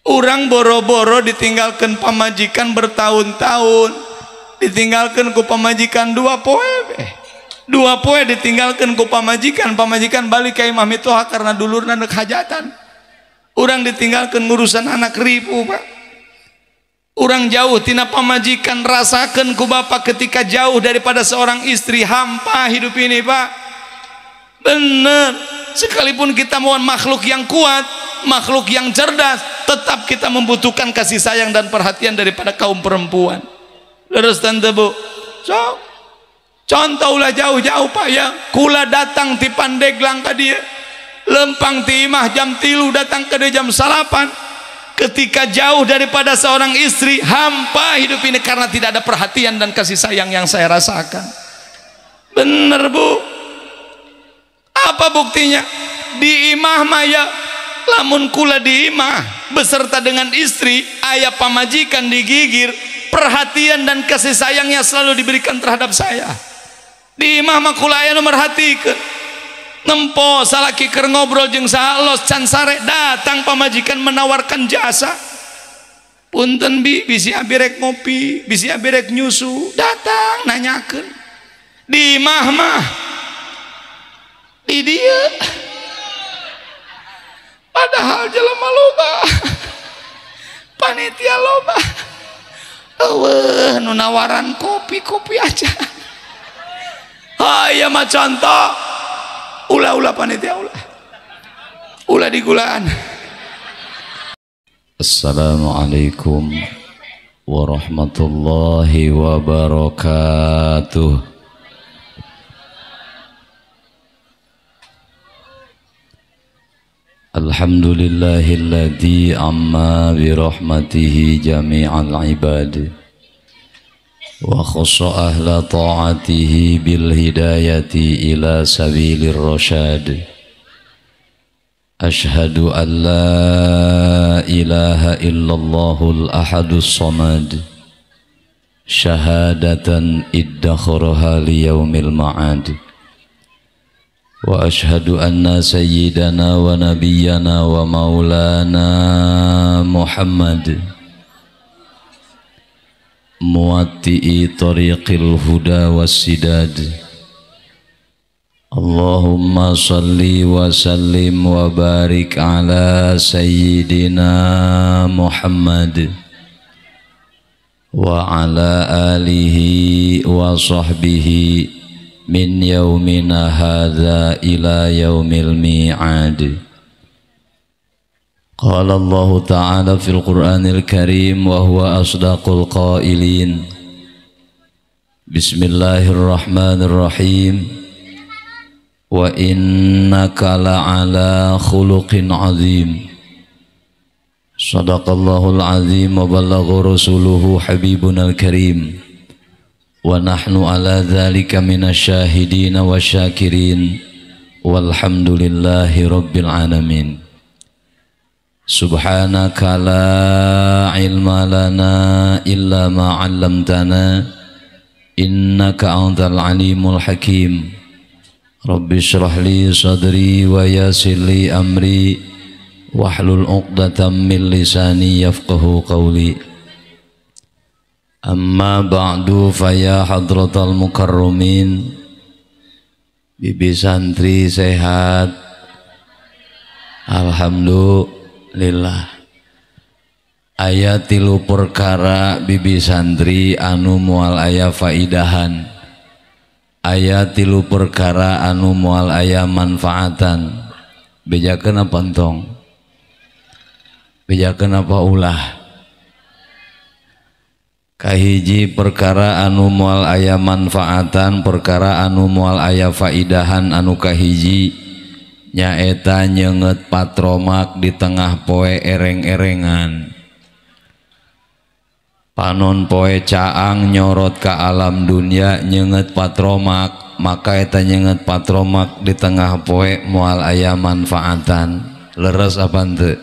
Urang boro-boro ditinggalkan pamajikan bertahun-tahun, ditinggalkan ku pamajikan 2 poe. 2 poe ditinggalkan ku pamajikan, pamajikan balik ka imah mitoha karena dulurna neuk hajatan. Urang ditinggalkan ngurusan anak ribu, Pak. Urang jauh tina pamajikan, rasakan ku bapak ketika jauh daripada seorang istri, hampa hidup ini, Pak. Bener. Sekalipun kita mohon makhluk yang kuat, makhluk yang cerdas, tetap kita membutuhkan kasih sayang dan perhatian daripada kaum perempuan. Terus tante bu, so, contoh ulah jauh-jauh, Pak, ya. Kula datang ti Pandeglang ka dieu, lempang ti imah jam 3 datang ke dia jam 9. Ketika jauh daripada seorang istri, hampa hidup ini karena tidak ada perhatian dan kasih sayang yang saya rasakan. Bener, Bu. Apa buktinya? Di imah maya, lamun kula di imah beserta dengan istri, ayah pamajikan digigir, perhatian dan kasih sayangnya selalu diberikan terhadap saya. Di imah mah kula aya nu merhatikeun. Nempo salaki keur ngobrol jeung saha los can sare, datang pamajikan menawarkan jasa. Punten bi, bisi abi rek ngopi, bisi abi rek nyusu, datang nanyakeun. Di imah mah di dieu. Padahal jelema loba, panitia loba, eueuh nu nawaran kopi-kopi aja. Ha ieu mah contoh. Ulah-ulah panitia ulah. Ulah digulaan. Assalamualaikum warahmatullahi wabarakatuh. Alhamdulillahilladzi amma birahmatihi jami'al ibad wa khassa ahla ta'atihi bil hidayati ila sabilir rasyad. Ashhadu an la ilaha illallahul ahadus samad syahadatan iddakharaha liyaumil ma'ad. Wa ashhadu anna sayyidana wa nabiyyana wa maulana Muhammad muwatti'i tariqil huda wassidad. Allahumma salli wa sallim wa barik ala sayyidina Muhammad wa ala alihi wa sahbihi min yaumina hadza ila yaumil mi'ad. Qala Allah ta'ala fil Qur'anil Karim wa huwa asdaqul qailin. Bismillahirrahmanirrahim. Wa innaka la'ala khuluqin azim. Sadaqallahul azim wa balagha rasuluhu habibunal karim. Wa nahnu ala dzalika minasyahidin wasyakirin. Walhamdulillahi rabbil alamin. Subhanaka la ilma lana illa ma 'allamtana innaka antal alimul hakim. Rabbi shrah li sadri wa yassir li amri wahlul 'uqdatam min lisani yafqahu qawli. Amma ba'du, faya hadratal mukarramin, bibi santri sehat, alhamdulillah. Aya 3 perkara bibi santri anu moal aya faidahan, aya 3 perkara anu moal aya manfaatan. Bejakeun apa entong? Bejakeun apa ulah? Kahiji perkara anu moal aya manfaatan, perkara anu moal aya faidahan anu kahiji nyaeta nyeungeut patromak di tengah poe ereng-erengan. Panon poe caang nyorot ka alam dunia nyeungeut patromak, maka eta nyeungeut patromak di tengah poe moal aya manfaatan. Leres apa henteu?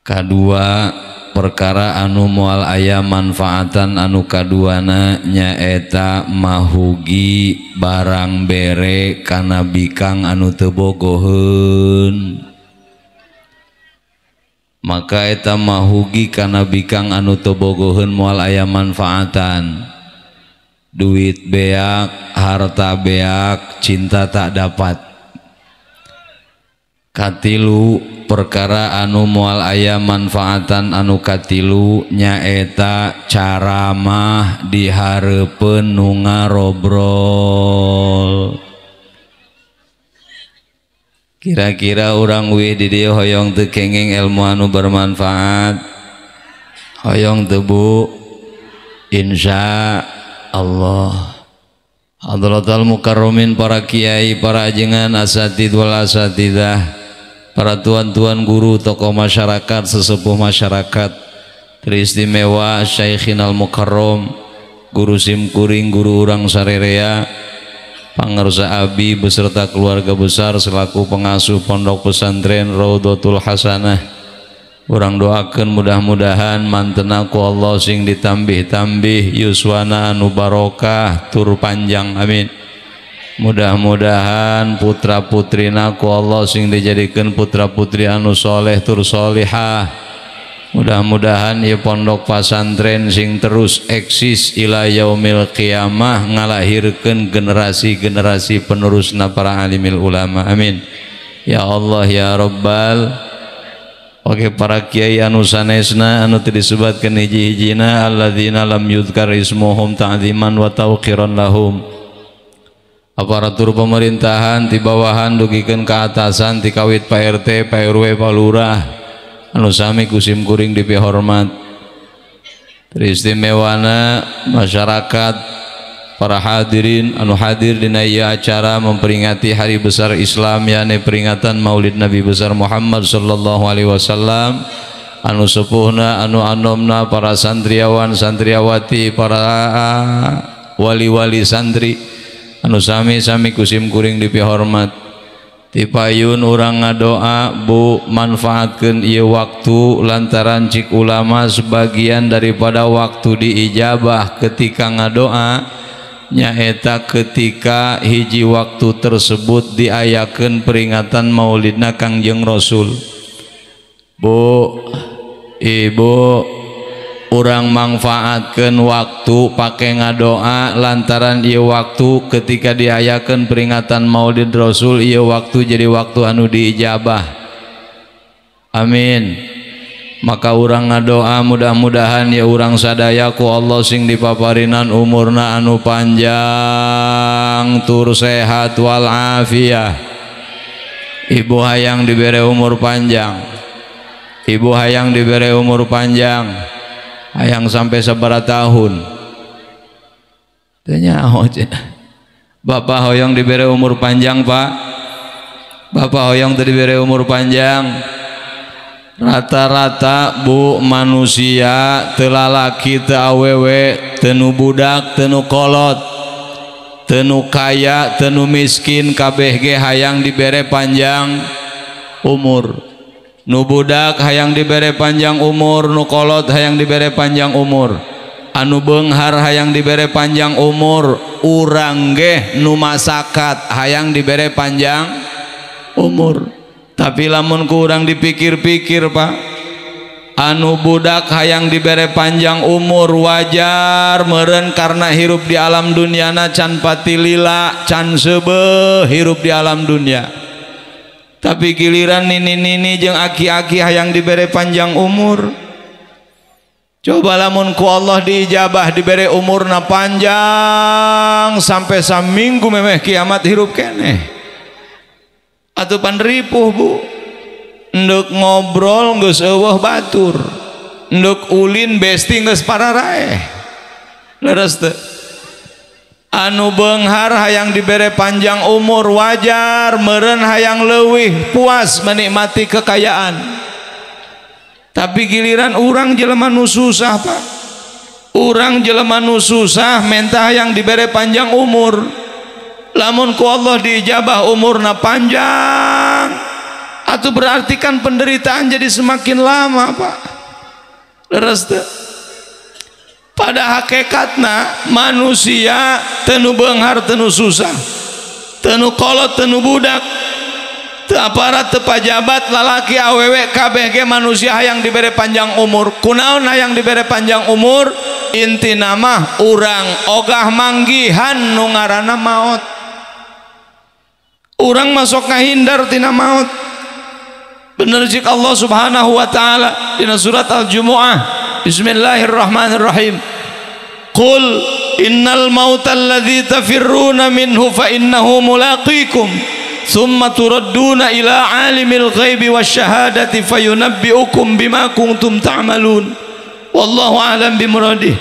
Kadua perkara anu moal aya manfaatan anu kaduana nyaeta mahugi barang bere kana bikang anu teu bogoheun. Maka eta mahugi kana bikang anu teu bogoheun moal aya manfaatan. Duit beak, harta beak, cinta tak dapat. Katilu perkara anu moal aya manfaatan anu katilu nyaeta caramah di hareupeun nu ngarobrol. Kira-kira urang wih di dieu hoyong teu kenging ilmu anu bermanfaat, hoyong teu Bu? Insya Allah. Hadratal mukarramin, para kiai, para ajengan, asatid wal asatidah, para tuan-tuan guru, tokoh masyarakat, sesepuh masyarakat, teristimewa Syaikhinal Mukarram, guru simkuring, guru urang sarerea, pangersa abi beserta keluarga besar selaku pengasuh pondok pesantren Raudhatul Hasanah. Urang doakeun mudah-mudahan mantena ku Allah sing ditambih-tambih yuswana anu barokah tur panjang, amin. Mudah-mudahan putra putrina ku Allah sing dijadikeun putra putri anu soleh tur solihah. Mudah-mudahan ieu pondok pasantren sing terus eksis ila yaumil qiyamah, ngalahirkeun generasi-generasi penerusna para alimil ulama, amin. Ya Allah ya Rabbal. Oke, para kiai anu sanesna anu teu disebatkeun hiji-hijina, alladzina lam yudhkar ismuhum ta'ziman wa tawqiran lahum. Aparatur pemerintahan ti bawahan dugikeun ka atasan, ti kawit Pak RT, Pak RW, Pak Lurah anu sami kusim kuring dipihormat. Teristimewana masyarakat, para hadirin anu hadir dina ieu acara memperingati hari besar Islam, yakni peringatan Maulid Nabi besar Muhammad sallallahu alaihi wasallam, anu sepuhna, anu anomna, para santriawan santriawati, para wali-wali santri anu sami-sami kusim kuring dipihormat. Tipayun urang ngadoa Bu, manfaatkeun ieu waktu, lantaran cik ulama sebagian daripada waktu diijabah ketika ngadoa nyaeta ketika hiji waktu tersebut diayakeun peringatan Maulidna Kangjeng Rasul. Bu, Ibu, urang manfaatkeun waktu pake ngadoa, lantaran ieu waktu ketika diayakeun peringatan Maulid Rasul, ieu waktu jadi waktu anu diijabah, amin. Maka urang ngadoa mudah-mudahan ya urang sadaya ku Allah sing dipaparinan umurna anu panjang tur sehat wal afiyah. Ibu hayang dibere umur panjang, ibu hayang dibere umur panjang, hayang sampai sabaraha tahun teu nyaho. Bapak hoyong dibere umur panjang, Pak. Bapak hoyong teu dibere umur panjang. Rata-rata Bu, manusia teu lalaki teu awewe, teu nu budak teu nu kolot, teu nu kaya teu nu miskin, kabeh ge hayang dibere panjang umur. Nu budak hayang dibere panjang umur, nu kolot hayang dibere panjang umur, anu beunghar hayang dibere panjang umur, urang ge nu masakat hayang dibere panjang umur. Tapi lamun ku urang dipikir-pikir Pak, anu budak hayang dibere panjang umur wajar meureun karena hirup di alam duniana can pati lila, can seubeuh hirup di alam dunia. Tapi giliran nini-nini jeung aki-aki hayang dibere panjang umur. Coba lamun ku Allah diijabah dibere umurna panjang sampai saminggu memeh kiamat hirup keneh. Atuh pan ripuh Bu, endek ngobrol geus eueuh batur, endek ulin besti geus pararaeh. Leres teu? Anu beunghar hayang dibere panjang umur wajar meureun hayang leuwih puas menikmati kekayaan. Tapi giliran urang jelema nu susah Pak, urang jelema nu susah menta hayang dibere panjang umur. Lamun ku Allah diijabah umurna panjang, atau berarti kan penderitaan jadi semakin lama Pak. Leres teu? Pada hakikatna manusia teu nu beunghar teu nu susah, teu nu kolot teu nu budak, Teu aparat teu pajabat lalaki awewe kabeh ge manusia hayang dibere panjang umur. Kunaon hayang dibere panjang umur? Intina mah urang ogah manggihan nu ngaranna maot. Urang masuk ngahindar tina maot. Bener jik Allah Subhanahu wa taala dina surat Al-Jumu'ah. Bismillahirrahmanirrahim. Qul innal mauta alladzi tafirruna minhu fa innahu mulaqikum thumma turadduna ila alimil ghaibi wasyahadati fayunabbi'ukum bima kuntum ta'malun. Wallahu a'lam bimuradih.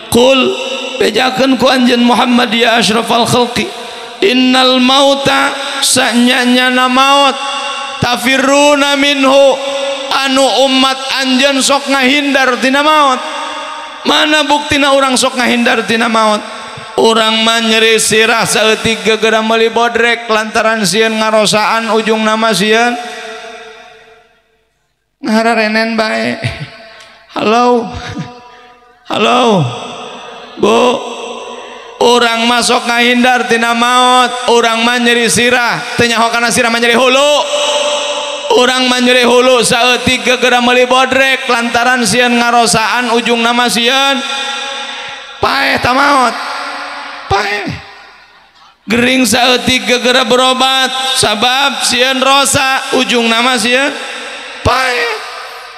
Qul bejakeun ku anjeun Muhammad ya asyrafal khalqi, innal mauta sanyanya maut tafirruna minhu anu umat anjeun sok ngahindar tina maut. Mana buktina urang sok ngahindar tina maut? Urang mah nyeri sirah saeutik gegera meuli bodrek lantaran sieun ngarosaan ujung nama sieun ngahararenen bae. Halo. Halo. Bu, urang mah sok ngahindar tina maut, urang mah nyeri sirah, teu nyaho kana sirah mah nyeri hulu. Urang mah nyeri hulu saeutik gegera meuli bodrek lantaran sieun ngarosaan ujung nama sieun paeh ta maot. Paeh. Gering saeutik gegera berobat sabab sieun rosa ujung nama sieun paeh.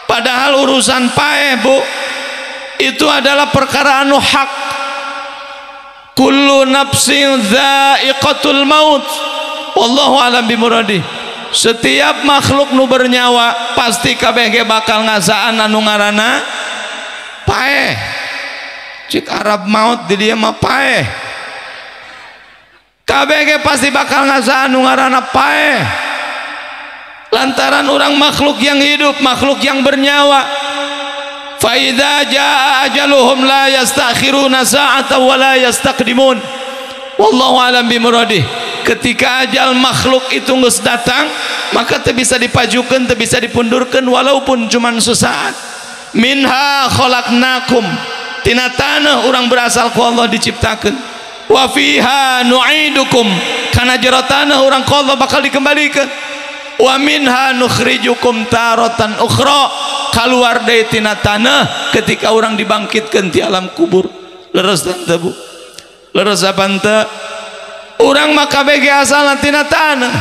Padahal urusan paeh, Bu, itu adalah perkara anu hak. Kullu nafsin dha'iqatul maut. Wallahu a'lam bimuradih. Setiap makhluk nu bernyawa pasti kabeh ge bakal ngasaan anu ngaranna paeh. Cik Arab maut di dieu mah paeh. Kabeh ge pasti bakal ngasaan anu ngaranna paeh. Lantaran orang makhluk yang hidup, makhluk yang bernyawa. Fa idza jaa ajaluhum la yastakhiruna sa'atan wa la yastaqdimun. Wallahu a'lam bimuradih. Ketika ajal makhluk itu geus datang, maka teu bisa dipajukeun, teu bisa dipundurkeun walaupun cuman sesaat. Minha khalaqnakum, tina tanah urang berasal ku Allah diciptakeun. Wa fiha nu'idukum, kana jero tanah urang ku Allah bakal dikembalikeun. Wa minha nukhrijukum taratan ukhra, kaluar deui tina tanah ketika urang dibangkitkeun ti alam kubur. Leres teu Bu? Leres apa henteu? Urang mah kabeh ge asalna tina tanah,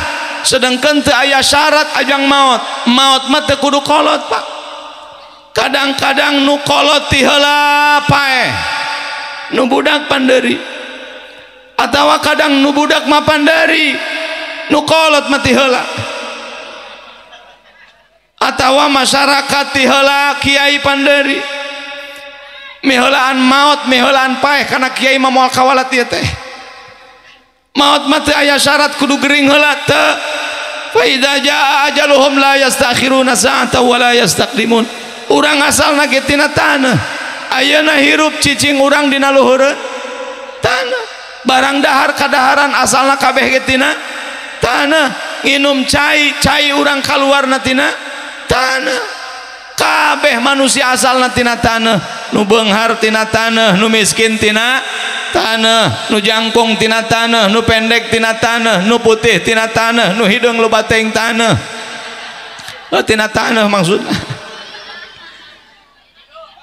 sedangkan teu aya syarat ajang maot. Maot mah teu kudu kolot, Pak. Kadang-kadang nu kolot ti heula paeh, nu budak panderi, atawa kadang nu budak mah panderi, nu kolot mah ti heula. Atawa masyarakat ti heula kiai panderi, miheulaan maot miheulaan paeh kana kiai mah moal kawalat ieu teh. Maut mati aya syarat kudu gering heula teu. Fa idza jaa ajaluhum la yastakhiruna sa'atan wa la yastaqdimun. Urang asalna ge tina tanah, ayeuna hirup cicing urang dina luhureun tanah. Barang dahar kadaharan asalna kabeh ge tina tanah. Nginum cai, cai urang kaluarna tina tanah. Kabeh manusia asalna tina tanah, nu beunghar tina tanah, nu miskin tina tanah, nu jangkung tina tanah, nu pendek tina tanah, nu putih tina tanah, nu hideung loba teuing tanah. Oh, tina tanah maksudna.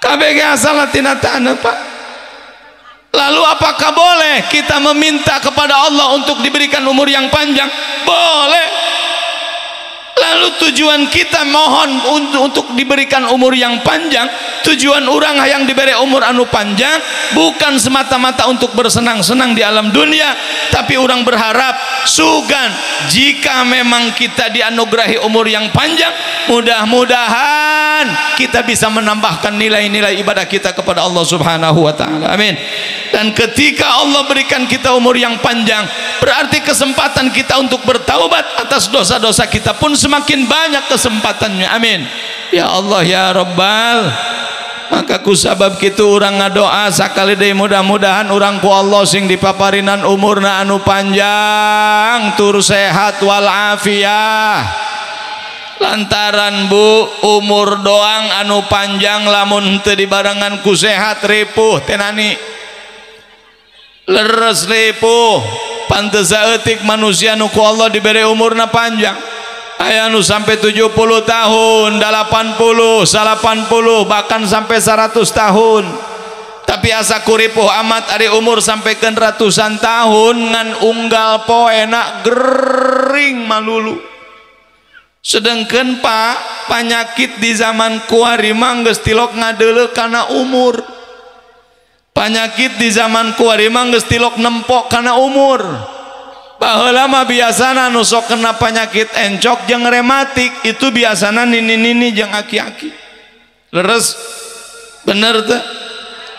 Kabeh ge asalna tina tanah, Pak. Lalu apakah boleh kita meminta kepada Allah untuk diberikan umur yang panjang? Boleh. Lalu tujuan kita mohon untuk diberikan umur yang panjang, tujuan orang yang diberi umur anu panjang bukan semata-mata untuk bersenang-senang di alam dunia, tapi orang berharap sugan jika memang kita dianugerahi umur yang panjang, mudah-mudahan kita bisa menambahkan nilai-nilai ibadah kita kepada Allah Subhanahu wa taala. Amin. Dan ketika Allah berikan kita umur yang panjang, berarti kesempatan kita untuk bertaubat atas dosa-dosa kita pun semakin banyak kesempatannya. Amin. Ya Allah ya Rabbal. Maka ku sabab kitu urang ngadoa sakali deui mudah-mudahan urang ku Allah sing dipaparinan umurna anu panjang tur sehat wal afiah. Lantaran Bu, umur doang anu panjang lamun teu dibarengan ku sehat ripuh tenani. Leres ripuh. Pantes saeutik manusia nu ku Allah dibere umurna panjang, Aya nu sampai 70 tahun, 80, 80, bahkan sampai 100 tahun. Tapi asa kuripuh amat ari umur sampaikan ratusan tahun ngan unggal poena gering malulu. Sedangkan Pak, penyakit di zaman kuari mah geus tilok ngadeuleu kana umur. Penyakit di zaman kuari mah geus tilok nempok kana umur. Baheula mah biasana nu sok kena penyakit encok jeung rematik itu biasana nini-nini jeung aki-aki. Leres bener teh.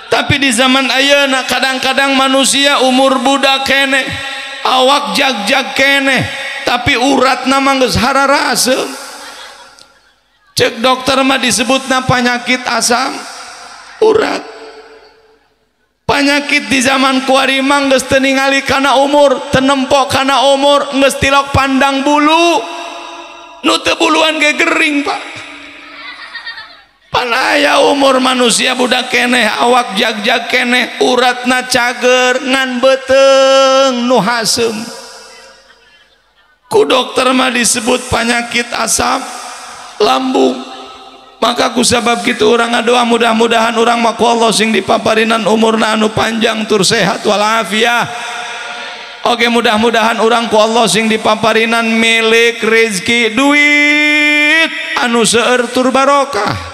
Tapi di zaman ayeuna kadang-kadang manusia umur budak keneh, awak jag-jag keneh, tapi uratna mah geus hararaseum. Cek dokter mah disebutna penyakit asam urat. Penyakit di zaman kuari mah geus teu ningali kana umur, teu nempok kana umur, geus tilok pandang bulu. Nu teu buluan ge gering, Pak. Pan aya umur manusia budak keneh, awak jag-jag keneh, uratna cager ngan beuteung nu haseum. Ku dokter mah disebut penyakit asam lambung. Maka ku sabab kitu urang ngadoa mudah-mudahan urang mah ku Allah sing dipaparinan umurna anu panjang tur sehat walafiat. Oke, mudah-mudahan urang ku Allah sing dipaparinan milik rezeki duit anu seueur tur barokah.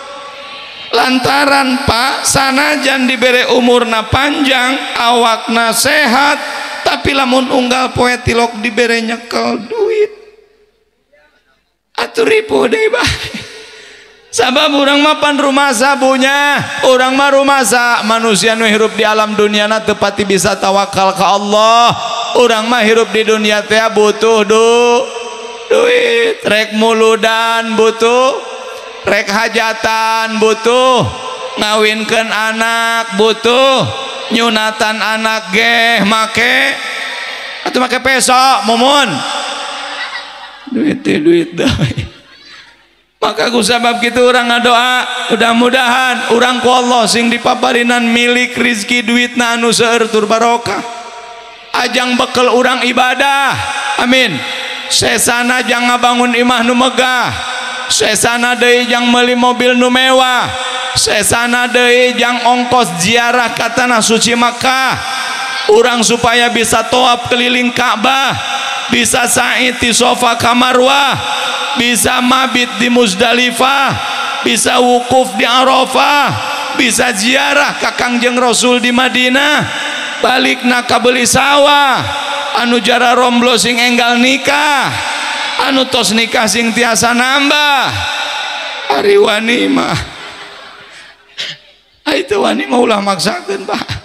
Lantaran Pak, sanajan dibere umurna panjang, awakna sehat, tapi lamun unggal poe tilok dibere nyekel duit atuh ripuh deui bae. Sabab urang mah pan rumasa bunya, urang mah rumasa manusia nu hirup di alam dunia na teu pati bisa tawakal ka Allah. Urang mah hirup di dunia teh butuh duit, rek muludan butuh, rek hajatan butuh, ngawinkeun anak butuh, nyunatan anak geh make atuh make peso mumun. Duit duit deui. Maka ku sabab kitu urang ngadoa mudah-mudahan urang ku Allah sing dipaparinan milik rizki duitna anu seueur tur barokah. Ajang bekel urang ibadah. Amin. Sesana jang ngabangun imah nu megah. Sesana deui jang meuli mobil nu mewah. Sesana deui jang ongkos ziarah ka tanah suci Makkah. Urang supaya bisa tawaf keliling Ka'bah, bisa sa'i ti Sofa ka Marwah, bisa mabit di Muzdalifah, bisa wukuf di Arafah, bisa ziarah ka Kangjeng Rasul di Madinah, balikna ka beuli sawah, anu jara romblo sing enggal nikah, anu tos nikah sing tiasa nambah. Ari wani mah, ai teu wani mah ulah maksakeun Pak.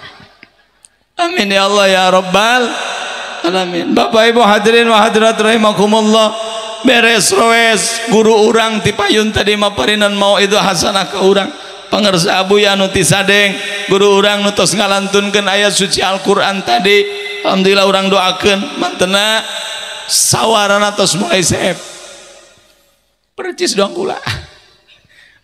Amin ya Allah ya Rabbal alamin. Bapak Ibu hadirin wa hadirat rahimakumullah. Beres roes guru urang ti payun tadi maparinan mau itu hasanah ke urang. Pangersa abuya nu ti sadeng guru urang nu tos ngalantunkeun ayat suci Al-Qur'an tadi. Alhamdulillah urang doakeun mantena sawarana tos mulai seep. Percis doang kula.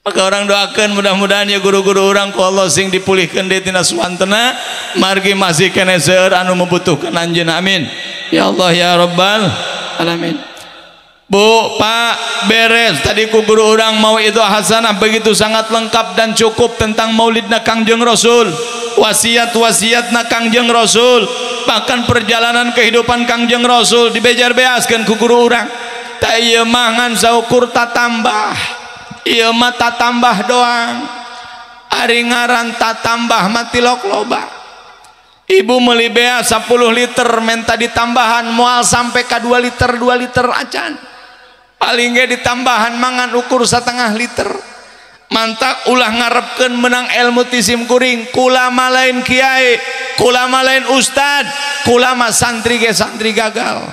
Maka orang doakan mudah-mudahan ya guru-guru orang ku Allah sing dipulihkan deui tina suwantena margi masih keneh seueur anu membutuhkan anjeun. Amin ya Allah ya Rabbal alamin. Bu, Pak, beres tadi ku guru orang mau itu hasanah begitu sangat lengkap dan cukup tentang maulidna Kangjeng Rasul, wasiat-wasiatna Kangjeng Rasul, bahkan perjalanan kehidupan Kangjeng Rasul dibejar-beaskeun ku guru urang. Ta ieu mah ngan saukur tatambah. Ieu mah tatambah doang. Ari ngaran tatambah mah tilok loba. Ibu meuli bea 10 liter menta ditambahan moal sampai ka 2 liter 2 liter acan. Paling ge ditambahan mangan ukur 1,5 liter. Mantak ulah ngarepkeun menang ilmu ti sim kuring, kulama lain kiai, kulama lain ustad, kulama santri ge santri gagal.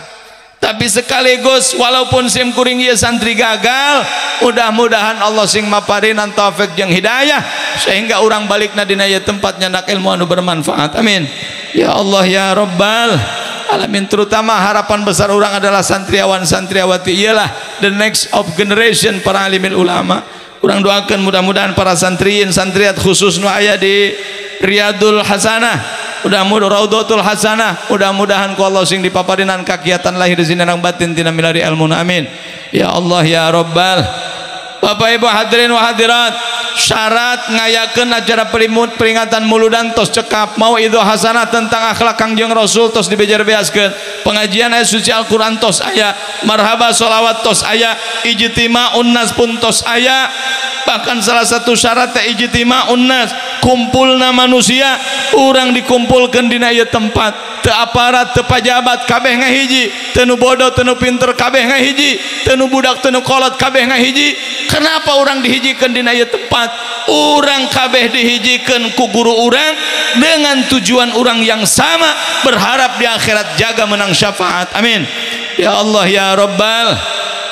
Tapi sekaligus walaupun sim kuring ieu santri gagal, mudah-mudahan Allah sing maparinan taufik jeung hidayah sehingga urang balikna dina ieu tempat nyandak ilmu anu bermanfaat. Amin ya Allah ya Rabbal alamin. Terutama harapan besar orang adalah santriawan santriawati, ialah the next of generation para alimin ulama. Urang doakan mudah-mudahan para santriin santriat khusus nu aya di Riyadul Hasanah mudah-mudahan raudhatul hasanah, mudah-mudahan ku Allah sing dipaparinan kakiatan lahir zinarang batin tina milari ilmu, amin ya Allah ya Rabbal. Bapak Ibu hadirin wa hadirat, syarat ngayakeun acara peringatan muludan tos cekap, mau itu hasanah tentang akhlak Kangjeng Rasul tos dibejer-beaskeun, pengajian ayat suci Al-Qur'an tos aya, marhaba sholawat tos aya, ijtima'un nas pun tos aya. Bahkan salah satu syarat teh ijtima'un nas, kumpulna manusia, urang dikumpulkeun dina ieu tempat, teu aparat teu pajabat kabeh ngahiji, teu nu bodoh teu nu pinter kabeh ngahiji, teu nu budak teu nu kolot kabeh ngahiji. Kenapa orang dihijikeun dina ieu tempat? Urang kabeh dihijikeun ku guru urang dengan tujuan urang yang sama, berharap di akhirat jaga menang syafaat, amin ya Allah ya Rabbal.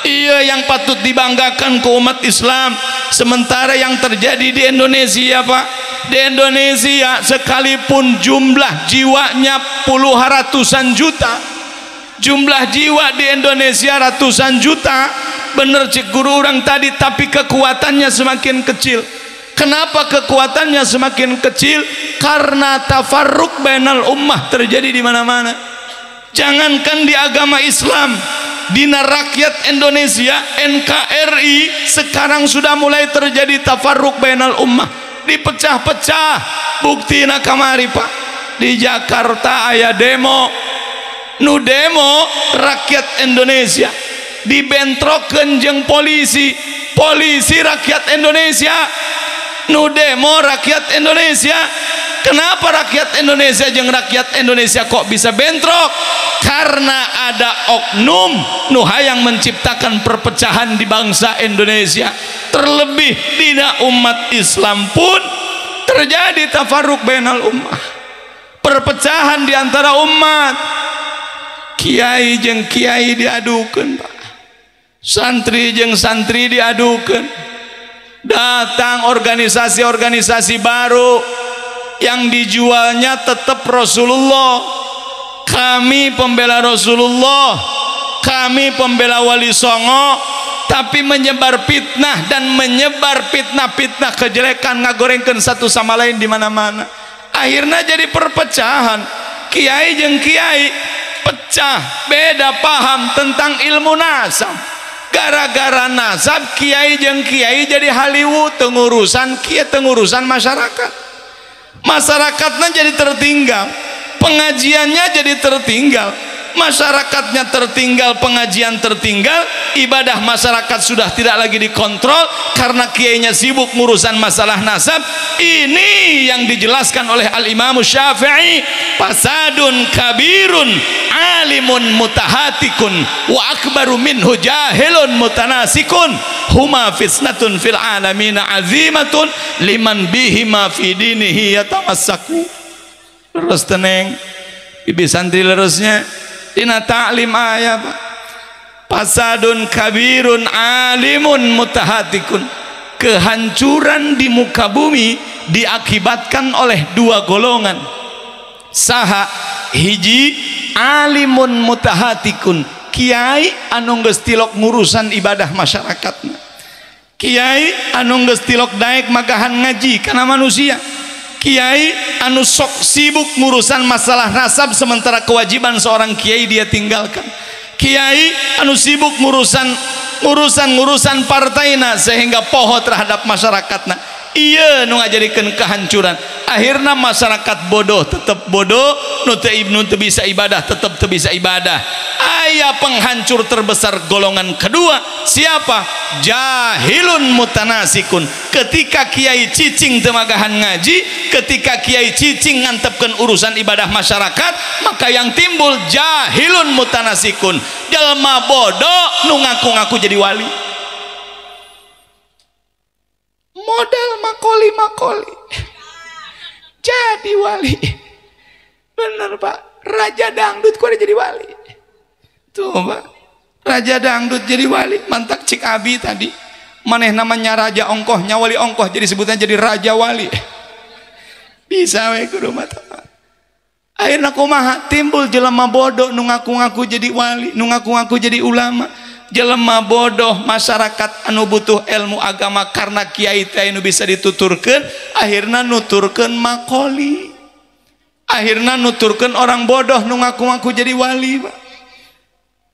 Iya yang patut dibanggakan ke umat Islam. Sementara yang terjadi di Indonesia Pak, di Indonesia sekalipun jumlah jiwanya puluhan ratusan juta, jumlah jiwa di Indonesia ratusan juta, bener cik guru orang tadi, tapi kekuatannya semakin kecil. Kenapa kekuatannya semakin kecil? Karena tafarruq bainal ummah terjadi di mana-mana. Jangankan di agama Islam, dina rakyat Indonesia NKRI sekarang sudah mulai terjadi tafarruq bainal ummah, dipecah-pecah. Buktina kamari Pak, di Jakarta aya demo, nu demo rakyat Indonesia dibentrokeun jeung polisi, polisi rakyat Indonesia, nu demo rakyat Indonesia. Kenapa rakyat Indonesia jeung rakyat Indonesia kok bisa bentrok? Karena ada oknum nu hayang menciptakan perpecahan di bangsa Indonesia. Terlebih dina umat Islam pun terjadi tafarruq bainal ummah, perpecahan di antara umat. Kiai jeung kiai diadukeun Pak, santri jeung santri diadukeun. Datang organisasi-organisasi baru yang dijualnya tetap Rasulullah. Kami pembela Rasulullah, kami pembela Wali Songo, tapi menyebar fitnah dan menyebar fitnah-fitnah kejelekan, ngagorengkeun satu sama lain di mana-mana. Akhirnya jadi perpecahan. Kiai jeung kiai pecah, beda paham tentang ilmu nasab. Gara-gara nasab kiai jeung kiai jadi haliwu, tengurusan kiai, tengurusan masyarakat. Masyarakatnya jadi tertinggal, pengajiannya jadi tertinggal, masyarakatnya tertinggal, pengajian tertinggal, ibadah masyarakat sudah tidak lagi dikontrol karena kiainya sibuk ngurusan masalah nasab. Ini yang dijelaskan oleh Al-Imam Syafi'i, fasadun kabirun alimun mutahatikun wa akbaru minhu jahilun mutanasikun huma fitnatun fil alamina azimatun liman bihima fi dinihi yatamassaku. Terus teneng bibi santri lerusnya dina ta'lim aya Pak, fasadun kabirun alimun mutahatikun. Kehancuran di muka bumi diakibatkan oleh dua golongan. Saha hiji alimun mutahatikun, kiai anu geus tilok ngurusan ibadah masyarakatna, kiai anu geus tilok daek magahan ngaji kana manusia, kiai anu sok sibuk ngurusan masalah nasab sementara kewajiban seorang kiai dia tinggalkan, kiai anu sibuk ngurusan partaina sehingga poho terhadap masyarakatna. Iya nu ngajadikeun kehancuran. Akhirna masyarakat bodoh tetep bodoh, nu teu ibnu teu bisa ibadah tetep teu bisa ibadah. Aya penghancur terbesar golongan kedua siapa? Jahilun mutanasikun. Ketika kiai cicing teu magahan ngaji, ketika kiai cicing ngantepkeun urusan ibadah masyarakat, maka yang timbul jahilun mutanasikun, jelema bodoh nu ngaku-ngaku jadi wali. Modal makoli-makoli jadi wali. Bener Pak, raja dangdut kok jadi wali tuh Pak. Raja dangdut jadi wali, mantak cik abi tadi maneh namanya raja ongkohnya wali ongkoh, jadi sebutnya jadi raja wali. Bisa we kudu mata Pak. Akhirna kumaha timbul jelema bodoh nu ngaku-ngaku jadi wali, nu ngaku-ngaku jadi ulama. Jelema bodoh masyarakat anu butuh ilmu agama karena kiai teh anu bisa dituturkeun, akhirna nuturkeun makoli. Akhirna nuturkeun orang bodoh nu ngaku-ngaku jadi wali, Pak.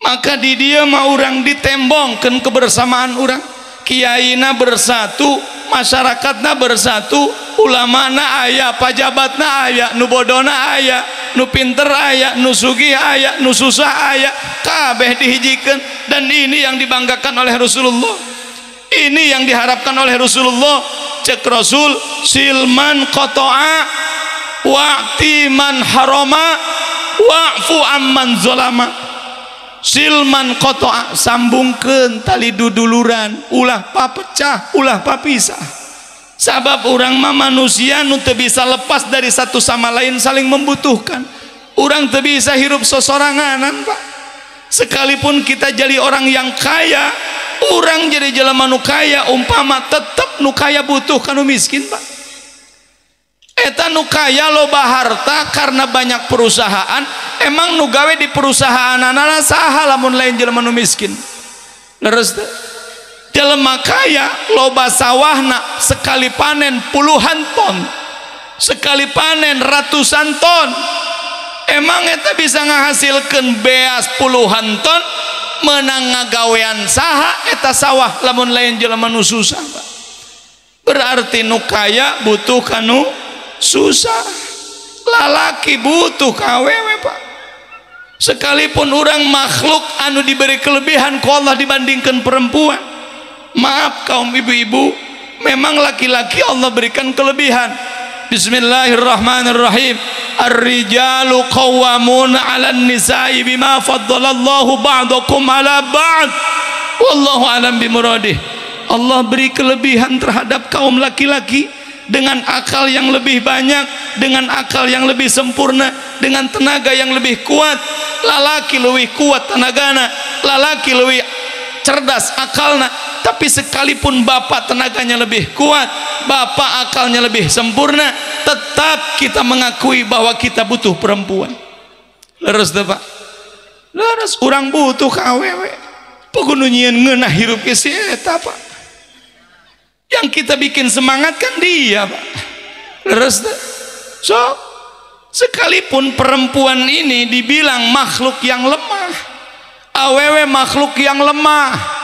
Maka di dia mah urang ditembongkeun kebersamaan urang. Kiaina bersatu, masyarakatna bersatu, ulamana aya, pajabatna aya, nu bodona aya, nu pinter aya, nu sugih aya, nu susah aya, kabeh dihijikeun. Dan ini yang dibanggakan oleh Rasulullah, ini yang diharapkan oleh Rasulullah. Cek Rasul, silman qata'a wa'ti man harama wa'fu amman zalama. Silman qata'a, sambungkeun tali duduluran, ulah papecah, ulah papisah. Sabab urang mah manusia nu teu bisa lepas dari satu sama lain, saling membutuhkan. Urang teu bisa hirup sosoranganan, Pak. Sekalipun kita jadi orang yang kaya, urang jadi jelema nu kaya umpama, tetep nu kaya butuh ka nu miskin, Pak. Eta nu kaya loba harta karena banyak perusahaan, emang nu gawe di perusahaan anana saha lamun lain jelema nu miskin? Leres teu? Jelema kaya loba sawahna, sekali panen puluhan ton, sekali panen ratusan ton, emang eta bisa ngahasilkeun beas puluhan ton? Menang ngagawean saha eta sawah lamun lain jelema nu susah, Pak? Berarti nu kaya butuh kanu susah, lalaki butuh ka awewe, Pak. Sekalipun orang makhluk anu diberi kelebihan ku Allah dibandingkan perempuan, maaf kaum ibu-ibu, memang laki-laki Allah berikan kelebihan. Bismillahirrahmanirrahim. Ar-rijalu qawwamuna 'alan nisa'i bima faddalallahu ba'dakum 'ala ba'd. Wallahu a'lam bimuradih. Allah beri kelebihan terhadap kaum laki-laki dengan akal yang lebih banyak, dengan akal yang lebih sempurna, dengan tenaga yang lebih kuat. Lalaki lebih kuat tenagana, lalaki lebih cerdas akalna. Tapi sekalipun bapak tenaganya lebih kuat, bapak akalnya lebih sempurna, tetap kita mengakui bahwa kita butuh perempuan. Leres teu, Pak? Leres, urang butuh ka awewe. Pokoknya nyieun ngeunah hirup ke si eta, Pak. Yang kita bikin semangat kan dia, Pak. Leres teu? So, sekalipun perempuan ini dibilang makhluk yang lemah, awewe makhluk yang lemah.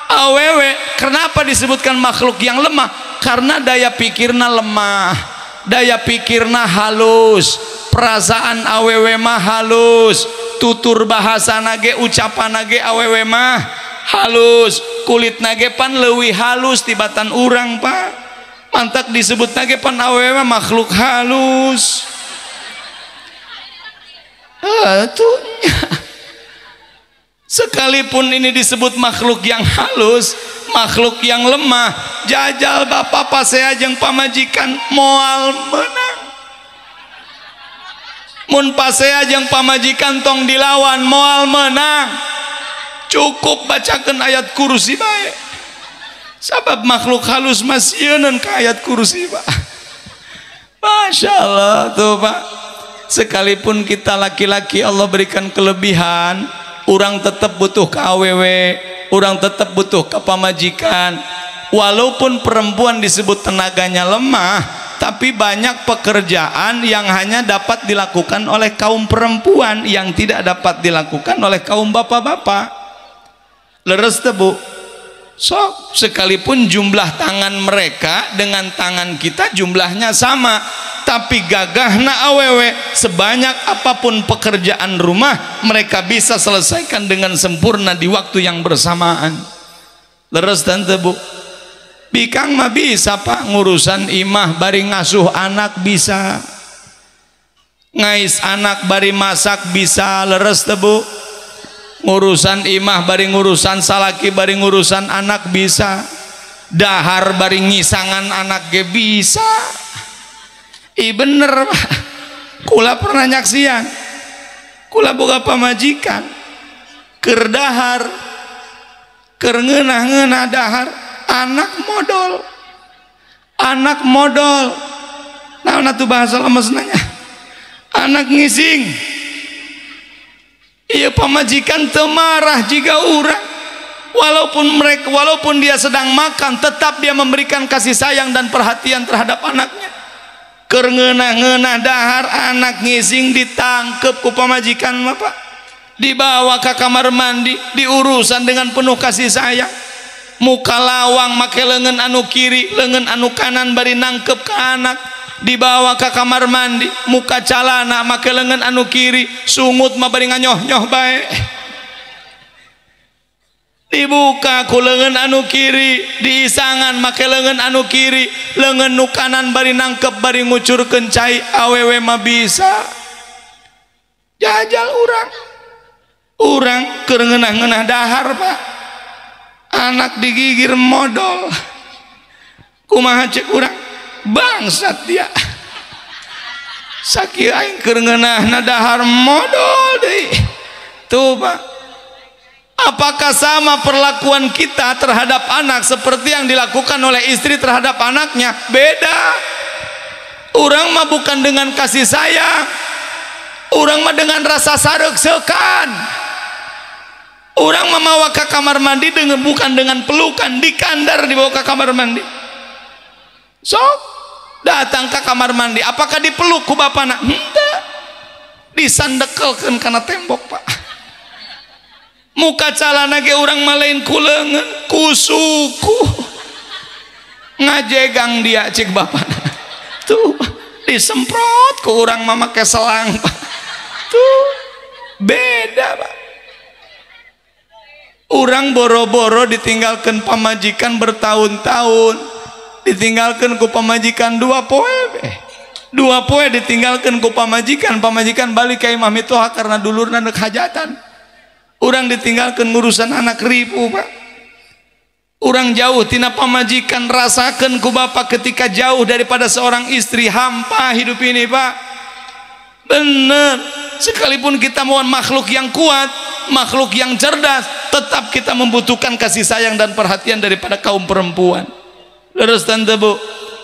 Awewe kenapa disebutkan makhluk yang lemah? Karena daya pikirna lemah, daya pikirna halus, perasaan awewe mah halus, tutur bahasa nage, ucapan nage awewe mah halus, kulit nage pan leuwih halus tibatan urang, Pak. Mantak disebut nage pan awewe mah makhluk halus. Tuh. Sekalipun ini disebut makhluk yang halus, makhluk yang lemah, jajal bapak pasea jeung pamajikan moal menang. Mun pasea jeung pamajikan tong dilawan moal menang. Cukup bacakeun ayat kursi bae. Sabab makhluk halus masieuneun ka ayat kursi, Pak. Masya Allah tuh, Pak. Sekalipun kita laki-laki Allah berikan kelebihan, orang tetap butuh ke awewe, orang tetap butuh ke pamajikan. Walaupun perempuan disebut tenaganya lemah, tapi banyak pekerjaan yang hanya dapat dilakukan oleh kaum perempuan yang tidak dapat dilakukan oleh kaum bapak-bapak. Leres teu, Bu? Sok, sekalipun jumlah tangan mereka dengan tangan kita jumlahnya sama, tapi gagahna awewe sebanyak apapun pekerjaan rumah mereka bisa selesaikan dengan sempurna di waktu yang bersamaan. Leres tante, Bu? Bikang mah bisa, Pak, ngurusan imah bari ngasuh anak bisa, ngais anak bari masak bisa. Leres teu, Bu? Ngurusan imah bari ngurusan salaki bari ngurusan anak bisa, dahar bari ngisangan anak ge bisa. Ih bener, Pak. Kula pernah nyaksian, kula boga pamajikan keur dahar, keur ngeunah-ngeunah dahar, anak modol, anak modol. Naon atuh bahasa lemesna nya? Anak ngising. Iya, pamajikan teu marah jika urang, walaupun dia sedang makan, tetap dia memberikan kasih sayang dan perhatian terhadap anaknya. Keur ngeunah-ngeunah dahar anak ngising ditangkep ku pamajikan mah Pak. Dibawa ke kamar mandi, diurusan dengan penuh kasih sayang. Muka lawang make leungeun anu kiri, leungeun anu kanan bari nangkep ke anak. Dibawa ke kamar mandi, muka calana make leungeun anu kiri, sungut mah bari nganyoh-nyoh bae. Dibuka ku leungeun anu kiri, diisangan make leungeun anu kiri, leungeun nu kanan bari nangkep bari ngucurkeun cai, awewe mah bisa. Jajal urang. Urang keur ngeunah-ngeunah dahar Pak. Anak digigir modol. Kumaha cek urang? Bangsat dia. Sakieu aing keur ngeunahna dahar modol deui. Tuh Pak. Apakah sama perlakuan kita terhadap anak seperti yang dilakukan oleh istri terhadap anaknya? Beda. Urang mah bukan dengan kasih sayang. Urang mah dengan rasa sareuk-seukan. Urang memawa ke kamar mandi dengan bukan dengan pelukan, dikandar dibawa ke kamar mandi. Sok datang ke kamar mandi, apakah dipeluk ku bapana? Henteu. Disandekelkeun kana tembok Pak. Muka calana ge urang mah lain ku leungeun, ku suku. Ngajegang dia cik bapana. Tuh disemprot ku urang mah make selang Pak. Tuh beda Pak. Urang boro-boro ditinggalkan pamajikan bertahun-tahun, ditinggalkan ku pamajikan 2 poe, 2 poe ditinggalkan ku pamajikan, pamajikan balik ka imah mitoha karena dulurna neuk hajatan. Urang ditinggalkan ngurusan anak ribu Pak. Urang jauh tina pamajikan, rasakan ku bapak ketika jauh daripada seorang istri, hampa hidup ini Pak. Bener. Sekalipun kita mau makhluk yang kuat, makhluk yang cerdas, tetap kita membutuhkan kasih sayang dan perhatian daripada kaum perempuan. Terus tante Bu,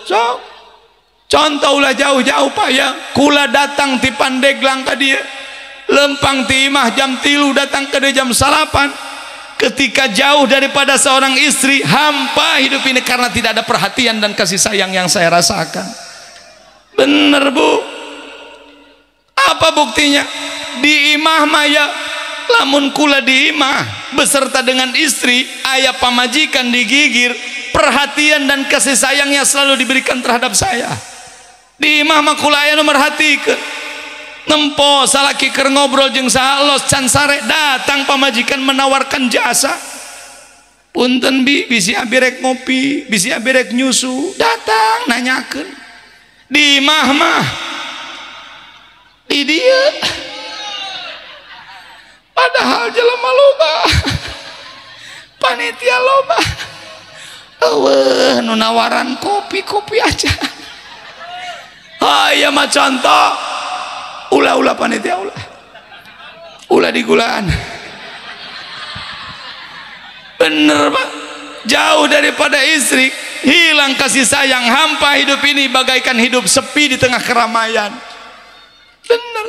so, contoh ulah jauh-jauh Pak ya, kula datang ti Pandeglang ka dieu, lempang ti imah jam 3 datang ke dia jam 9. Ketika jauh daripada seorang istri, hampa hidup ini karena tidak ada perhatian dan kasih sayang yang saya rasakan. Bener Bu. Apa buktinya? Di imah maya, lamun kula di imah beserta dengan istri, ayah pamajikan digigir, perhatian dan kasih sayangnya selalu diberikan terhadap saya. Di imah mah kula aya nu merhatikeun. Nempo salaki keur ngobrol jeung saha los can sare, datang pamajikan menawarkan jasa. Punten bi, bisi abi rek ngopi, bisi abi rek nyusu, datang nanyakeun. Di imah mah di dia, padahal jelema loba, panitia loba, eueuh nu nawaran kopi-kopi aja. Hayya mah contoh, ulah-ulah panitia ulah, ulah digulaan. Bener Pak, jauh daripada istri, hilang kasih sayang, hampa hidup ini bagaikan hidup sepi di tengah keramaian. Bener.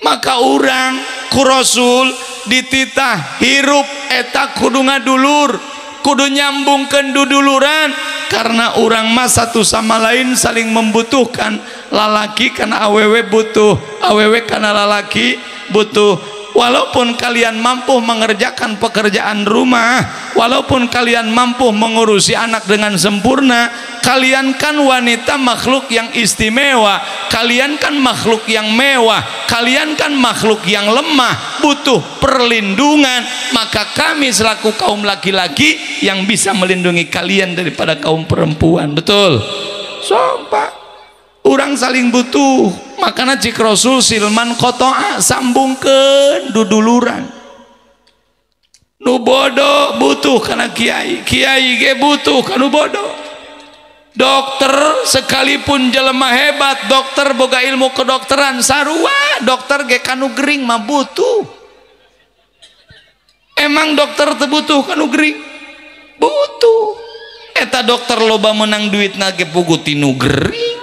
Maka urang ku Rasul dititah hirup eta kudu ngadulur, kudu nyambungkeun duduluran, karena urang mah satu sama lain saling membutuhkan. Lalaki kana awewe butuh, awewe kana lalaki butuh. Walaupun kalian mampu mengerjakan pekerjaan rumah, walaupun kalian mampu mengurusi anak dengan sempurna, kalian kan wanita makhluk yang istimewa, kalian kan makhluk yang mewah, kalian kan makhluk yang lemah, butuh perlindungan. Maka kami selaku kaum laki-laki yang bisa melindungi kalian daripada kaum perempuan. Betul? So, Pak, orang saling butuh. Makanya cik Rasul silman kotoa sambungkeun duduluran. Nu bodoh butuh kana kiai, kiai ge butuh kana bodoh. Dokter sekalipun jelema hebat, dokter boga ilmu kedokteran sarua, dokter ge kanu gering mah butuh. Emang dokter teu butuh kanu gering? Butuh. Eta dokter loba menang duitna ge puguh tinu gering.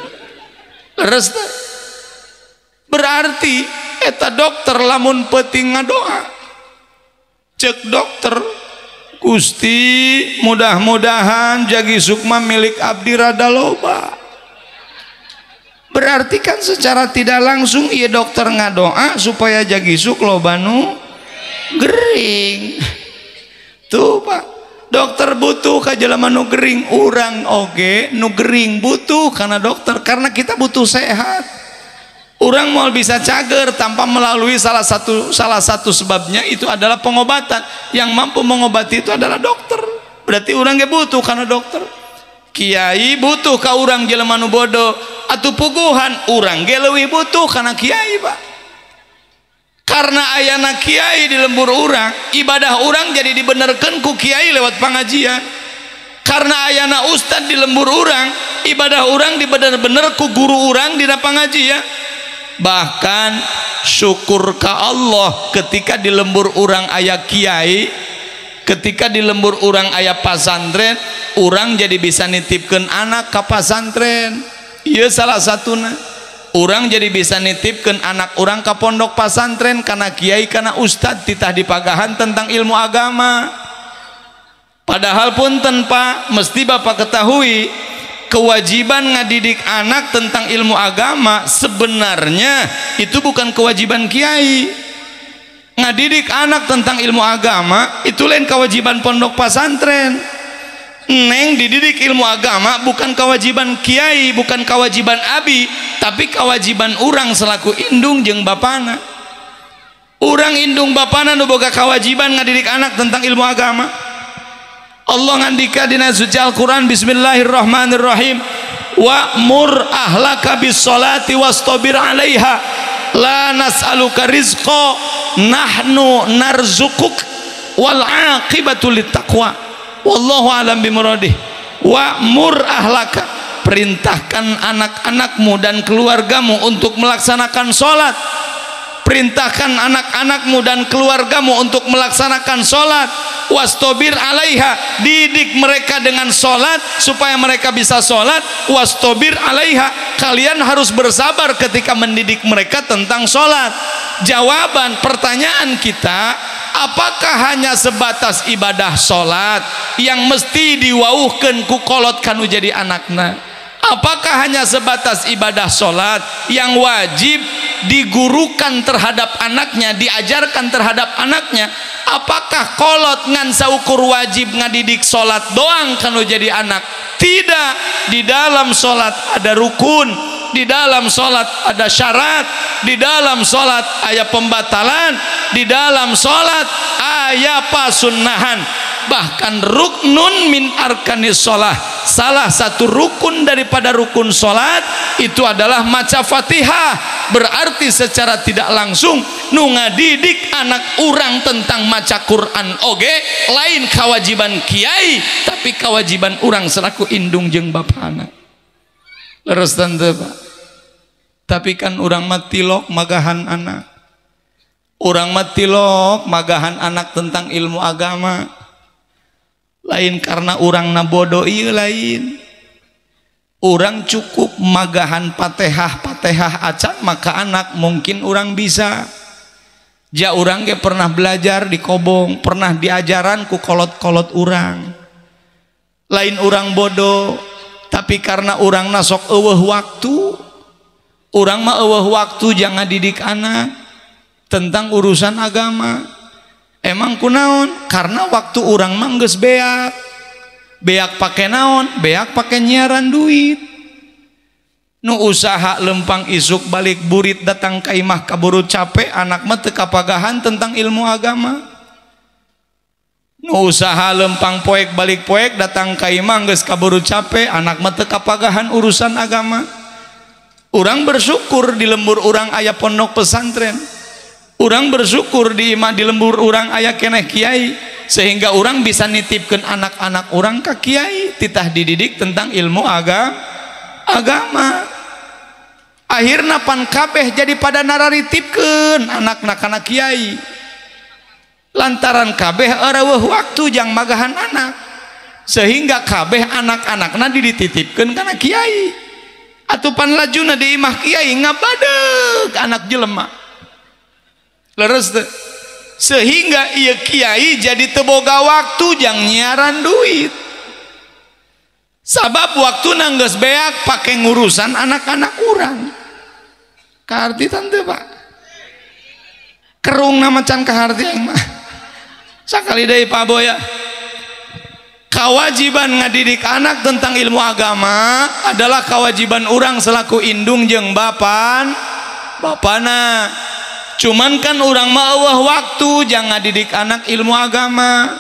Leres teh? Berarti eta dokter lamun peuting ngadoa, cek dokter, Gusti mudah-mudahan jagi sukma milik abdi rada loba. Berarti kan secara tidak langsung ieu dokter ngadoa supaya jagisuk loba nu gering. Tuh Pak, dokter butuh ka jelema nu gering, urang oge nu gering butuh karena dokter, karena kita butuh sehat. Urang moal bisa cager tanpa melalui salah satu sebabnya itu adalah pengobatan. Yang mampu mengobati itu adalah dokter. Berarti urang ge butuh karena dokter. Kiai butuh ka urang jelema nu bodoh, atuh puguhan urang ge leuwih butuh kana kiai Pak. Karena ayana kiai di lembur urang, ibadah urang jadi dibenerkeun ku kiai lewat pengajian. Karena ayana ustad di lembur urang, ibadah urang dibener-bener ku guru urang dina pengajian. Bahkan syukur ka Allah ketika di lembur urang aya kiai, ketika di lembur urang aya pasantren, urang jadi bisa nitipkeun anak ka pasantren. Ieu salah satuna. Urang jadi bisa nitipkeun anak urang ka pondok pasantren karena kiai, karena ustad titah dipagahan tentang ilmu agama. Padahal punten Pak, mesti Bapak ketahui kewajiban ngadidik anak tentang ilmu agama sebenarnya itu bukan kewajiban kiai. Ngadidik anak tentang ilmu agama itu lain kewajiban pondok pesantren. Neng dididik ilmu agama bukan kewajiban kiai, bukan kewajiban abi, tapi kewajiban urang selaku indung jeung bapana. Urang indung bapana nu boga kewajiban ngadidik anak tentang ilmu agama. Allah ngandika dina suci Al-Qur'an, bismillahirrahmanirrahim, wa'mur ahlaka bis salati wastabir 'alaiha la nas'aluka rizqa nahnu narzuquk wal 'aqibatu littaqwa wallahu a'lam bimuradih. Wa'mur ahlaka, perintahkan anak-anakmu dan keluargamu untuk melaksanakan salat. Perintahkan anak-anakmu dan keluargamu untuk melaksanakan salat. Wastobir alaiha, didik mereka dengan salat supaya mereka bisa salat. Wastobir alaiha, kalian harus bersabar ketika mendidik mereka tentang salat. Jawaban pertanyaan kita, apakah hanya sebatas ibadah salat yang mesti diwauhkeun ku kolot kanu jadi anakna? Apakah hanya sebatas ibadah sholat yang wajib digurukan terhadap anaknya, diajarkan terhadap anaknya? Apakah kolot ngan saukur wajib ngadidik sholat doang kanu jadi anak? Tidak. Di dalam sholat ada rukun, di dalam sholat ada syarat, di dalam sholat aya pembatalan, di dalam sholat aya pasunnahan. Bahkan ruknun min arkanis sholah, salah satu rukun daripada rukun sholat itu adalah maca Fatihah. Berarti secara tidak langsung nu ngadidik anak urang tentang maca Quran oge lain kewajiban kiai, tapi kewajiban urang selaku indung jeung bapana. Leres tante Pak. Tapi kan urang mah tilok magahan anak, urang mah tilok magahan anak tentang ilmu agama. Lain karena urang na bodoh, iya lain. Urang cukup magahan patehah-patehah acan maka anak mungkin urang bisa. Ja urang ge pernah belajar di kobong, pernah diajaran ku kolot-kolot urang. Lain urang bodoh, tapi karena urang nasok eueuh waktu, urang mah eueuh waktu jangan didik anak tentang urusan agama. Emang kunaon? Karena waktu urang mah geus beak. Beak pake naon? Beak pake nyiaran duit. Nu usaha lempang isuk balik burit datang ka imah kaburu capek, anak mah teu kapagahan tentang ilmu agama. Nu usaha lempang poek balik poek datang ka imah geus kaburu capek, anak mah teu kapagahan urusan agama. Urang bersyukur di lembur urang aya pondok pesantren. Urang bersyukur di imah di lembur urang aya keneh kiai, sehingga urang bisa nitipkeun anak-anak urang ka kiai titah dididik tentang ilmu agama. Akhirna pan kabeh jadi pada nararitipkeun anakna kana kiai, lantaran kabeh eueuh waktu jang magahan anak, sehingga kabeh anak-anakna dititipkeun kana kiai. Atuh pan lajuna di imah kiai ngabadeg anak jelema. Leres teu? Sehingga ieu kiai jadi teu boga waktu jang nyiaran duit. Sabab waktu geus beak pake ngurusan anak-anak urang. Kaharti tante Pak. Kerung nama can kaharti aing mah. Sakali deui Pak Boya. Kewajiban ngadidik anak tentang ilmu agama adalah kewajiban orang selaku indung jeung bapana. Cuman kan orang mah eueuh waktu jang ngadidik anak ilmu agama.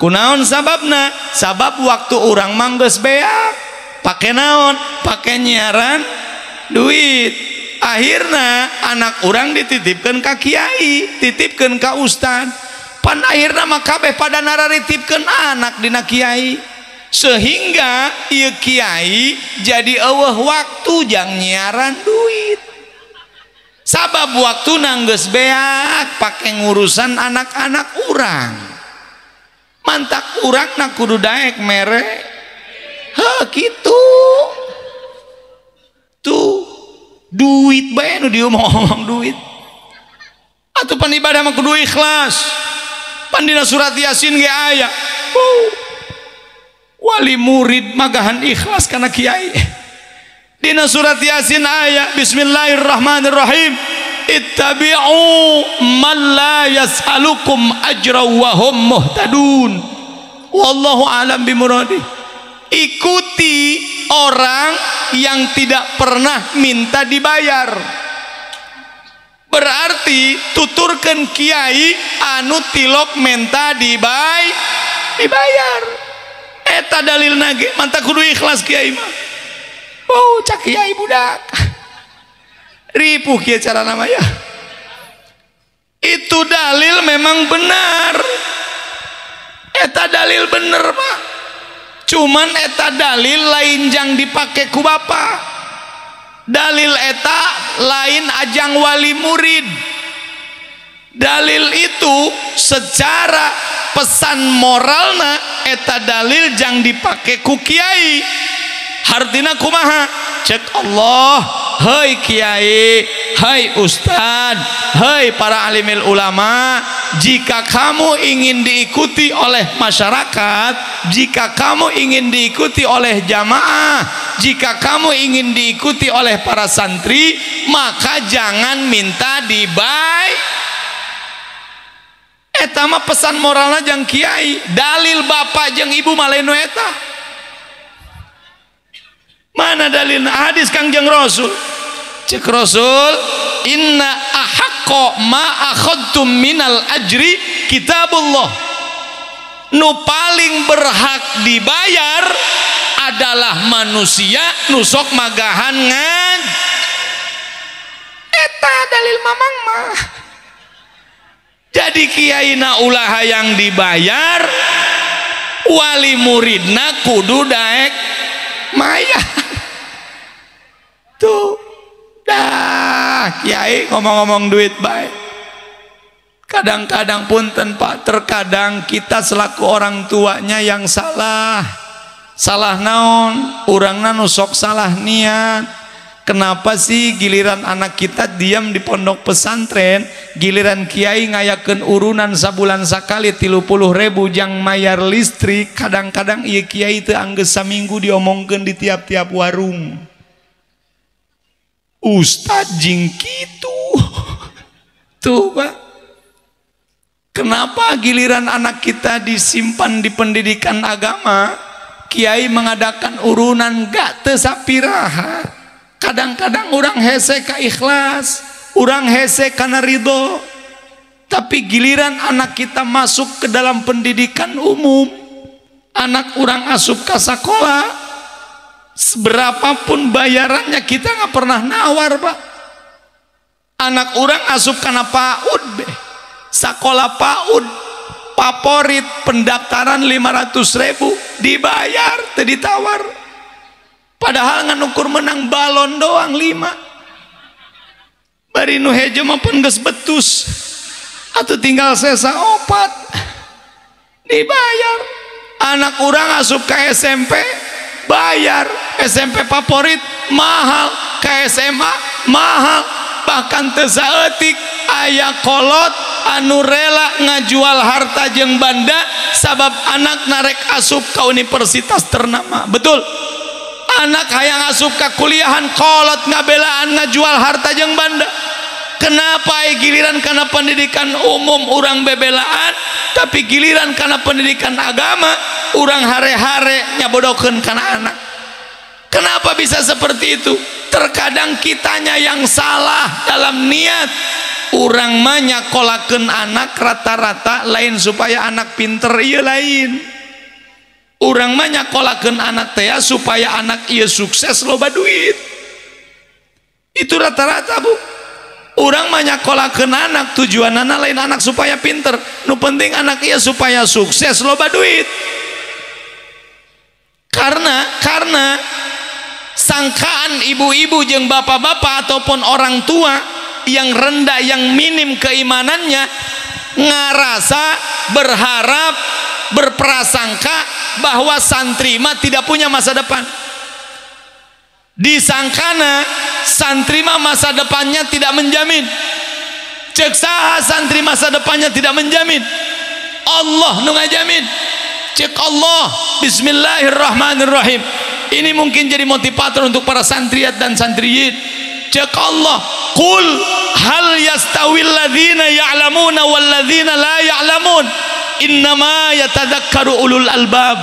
Kunaon sababna? Sabab waktu orang mah geus beak. Pake naon? Pake nyiaran duit. Akhirna anak orang dititipkeun ka kiai, titipkeun ka ustad. Pan akhirna mah kabeh pada nararitipkeun anak dina kiai, sehingga ieu kiai jadi eueuh waktu jang nyiaran duit. Sabab waktu geus beak pake ngurusan anak-anak urang. Mantak urang na kudu daek mere. Heuh kitu. Tuh duit bae nu diomong-omong duit. Atuh pan ibadah mah kudu ikhlas. Pandina surat Yasin ge aya. Wali murid magahan ikhlas kana kiai. Dina surat Yasin aya bismillahirrahmanirrahim. Ittabi'u man la yas'alukum ajra wa hum muhtadun. Wallahu a'lam bimuradi. Ikuti orang yang tidak pernah minta dibayar. Berarti tuturkan kiai anu tilok menta dibayar. Eta dalil nage mantap kudu ikhlas kiai mah. Oh cak kiai budak. Ripuh kiai cara namanya. Itu dalil memang benar. Eta dalil bener Pak. Cuman eta dalil lain jang dipake ku bapak. Dalil eta lain ajang wali murid. Dalil itu secara pesan moralna eta dalil jang dipake ku kiai. Hartina kumaha? Cek Allah, hei kiai, hei ustad, hei para alimil ulama, jika kamu ingin diikuti oleh masyarakat, jika kamu ingin diikuti oleh jamaah, jika kamu ingin diikuti oleh para santri, maka jangan minta dibayar. Eta mah pesan moralna jang kiai. Dalil bapak jeung ibu maleno eta. Mana dalil hadis Kangjeng Rasul? Cek Rasul, inna ahaqqa ma akhadtum minal ajri kitabullah. Nu paling berhak dibayar adalah manusia nu sok magahan ngan. Eta dalil mamang mah. Jadi kiai na ulah yang dibayar, wali muridna kudu daek maya. Tuh dah kiai ngomong-ngomong duit baik. Kadang-kadang punten Pak, terkadang kita selaku orang tuanya yang salah. Salah naon? Urangna nu sok salah niat. Kenapa sih giliran anak kita diam di pondok pesantren, giliran kiai ngayakeun urunan sabulan sakali 30.000 jang mayar listrik, kadang-kadang ieu kiai teu anggeus saminggu diomongkeun di tiap-tiap warung. Ustad jing kitu. Tuh Pak. Kenapa giliran anak kita disimpan di pendidikan agama, kiai mengadakan urunan gak teu sapiraha. Kadang-kadang orang hese ka ikhlas, orang hese karena ridho. Tapi giliran anak kita masuk ke dalam pendidikan umum, anak orang asup ke sekolah, berapapun bayarannya kita nggak pernah nawar Pak. Anak orang asup karena PAUD, be. Sekolah PAUD favorit pendaftaran 500.000 dibayar, teu ditawar. Padahal ngan ukur menang balon doang 5. Bari nu hejo mah pun geus betus. Atau tinggal sesa 4. Dibayar. Anak urang asup ke SMP bayar. SMP favorit mahal, ke SMA mahal, bahkan teu saeutik aya kolot anu rela ngajual harta jeung banda Sabab anak narek asup ka universitas ternama. Betul. Anak hayang asup ka kuliahan kolot ngabelaan ngajual harta jeung banda. Kenapa giliran karena pendidikan umum urang bebelaan, tapi giliran karena pendidikan agama urang hare-hare nyabodokeun kana anak? Kenapa bisa seperti itu? Terkadang kitanya yang salah dalam niat. Urang mah nyakolakeun anak rata-rata lain supaya anak pinter, ieu lain. Urang mah nyakolakeun anak teh supaya anak ieu sukses loba duit. Itu rata-rata, Bu. Urang mah nyakolakeun anak tujuanana lain anak supaya pinter, nu penting anak ieu supaya sukses loba duit. Karena sangkaan ibu-ibu jeung bapak-bapak ataupun orang tua yang rendah, yang minim keimanannya, ngarasa, berharap, berprasangka bahwa santri mah tidak punya masa depan. Disangkana santri mah masa depannya tidak menjamin. Cek saha santri masa depannya tidak menjamin? Allah nu ngajamin. Cek Allah, bismillahirrahmanirrahim. Ini mungkin jadi motivator untuk para santriat dan santriyin. Cek Allah, qul hal yastawil ladzina ya'lamuna wal ladzina la ya'lamun innama yatadzakkaru ulul albab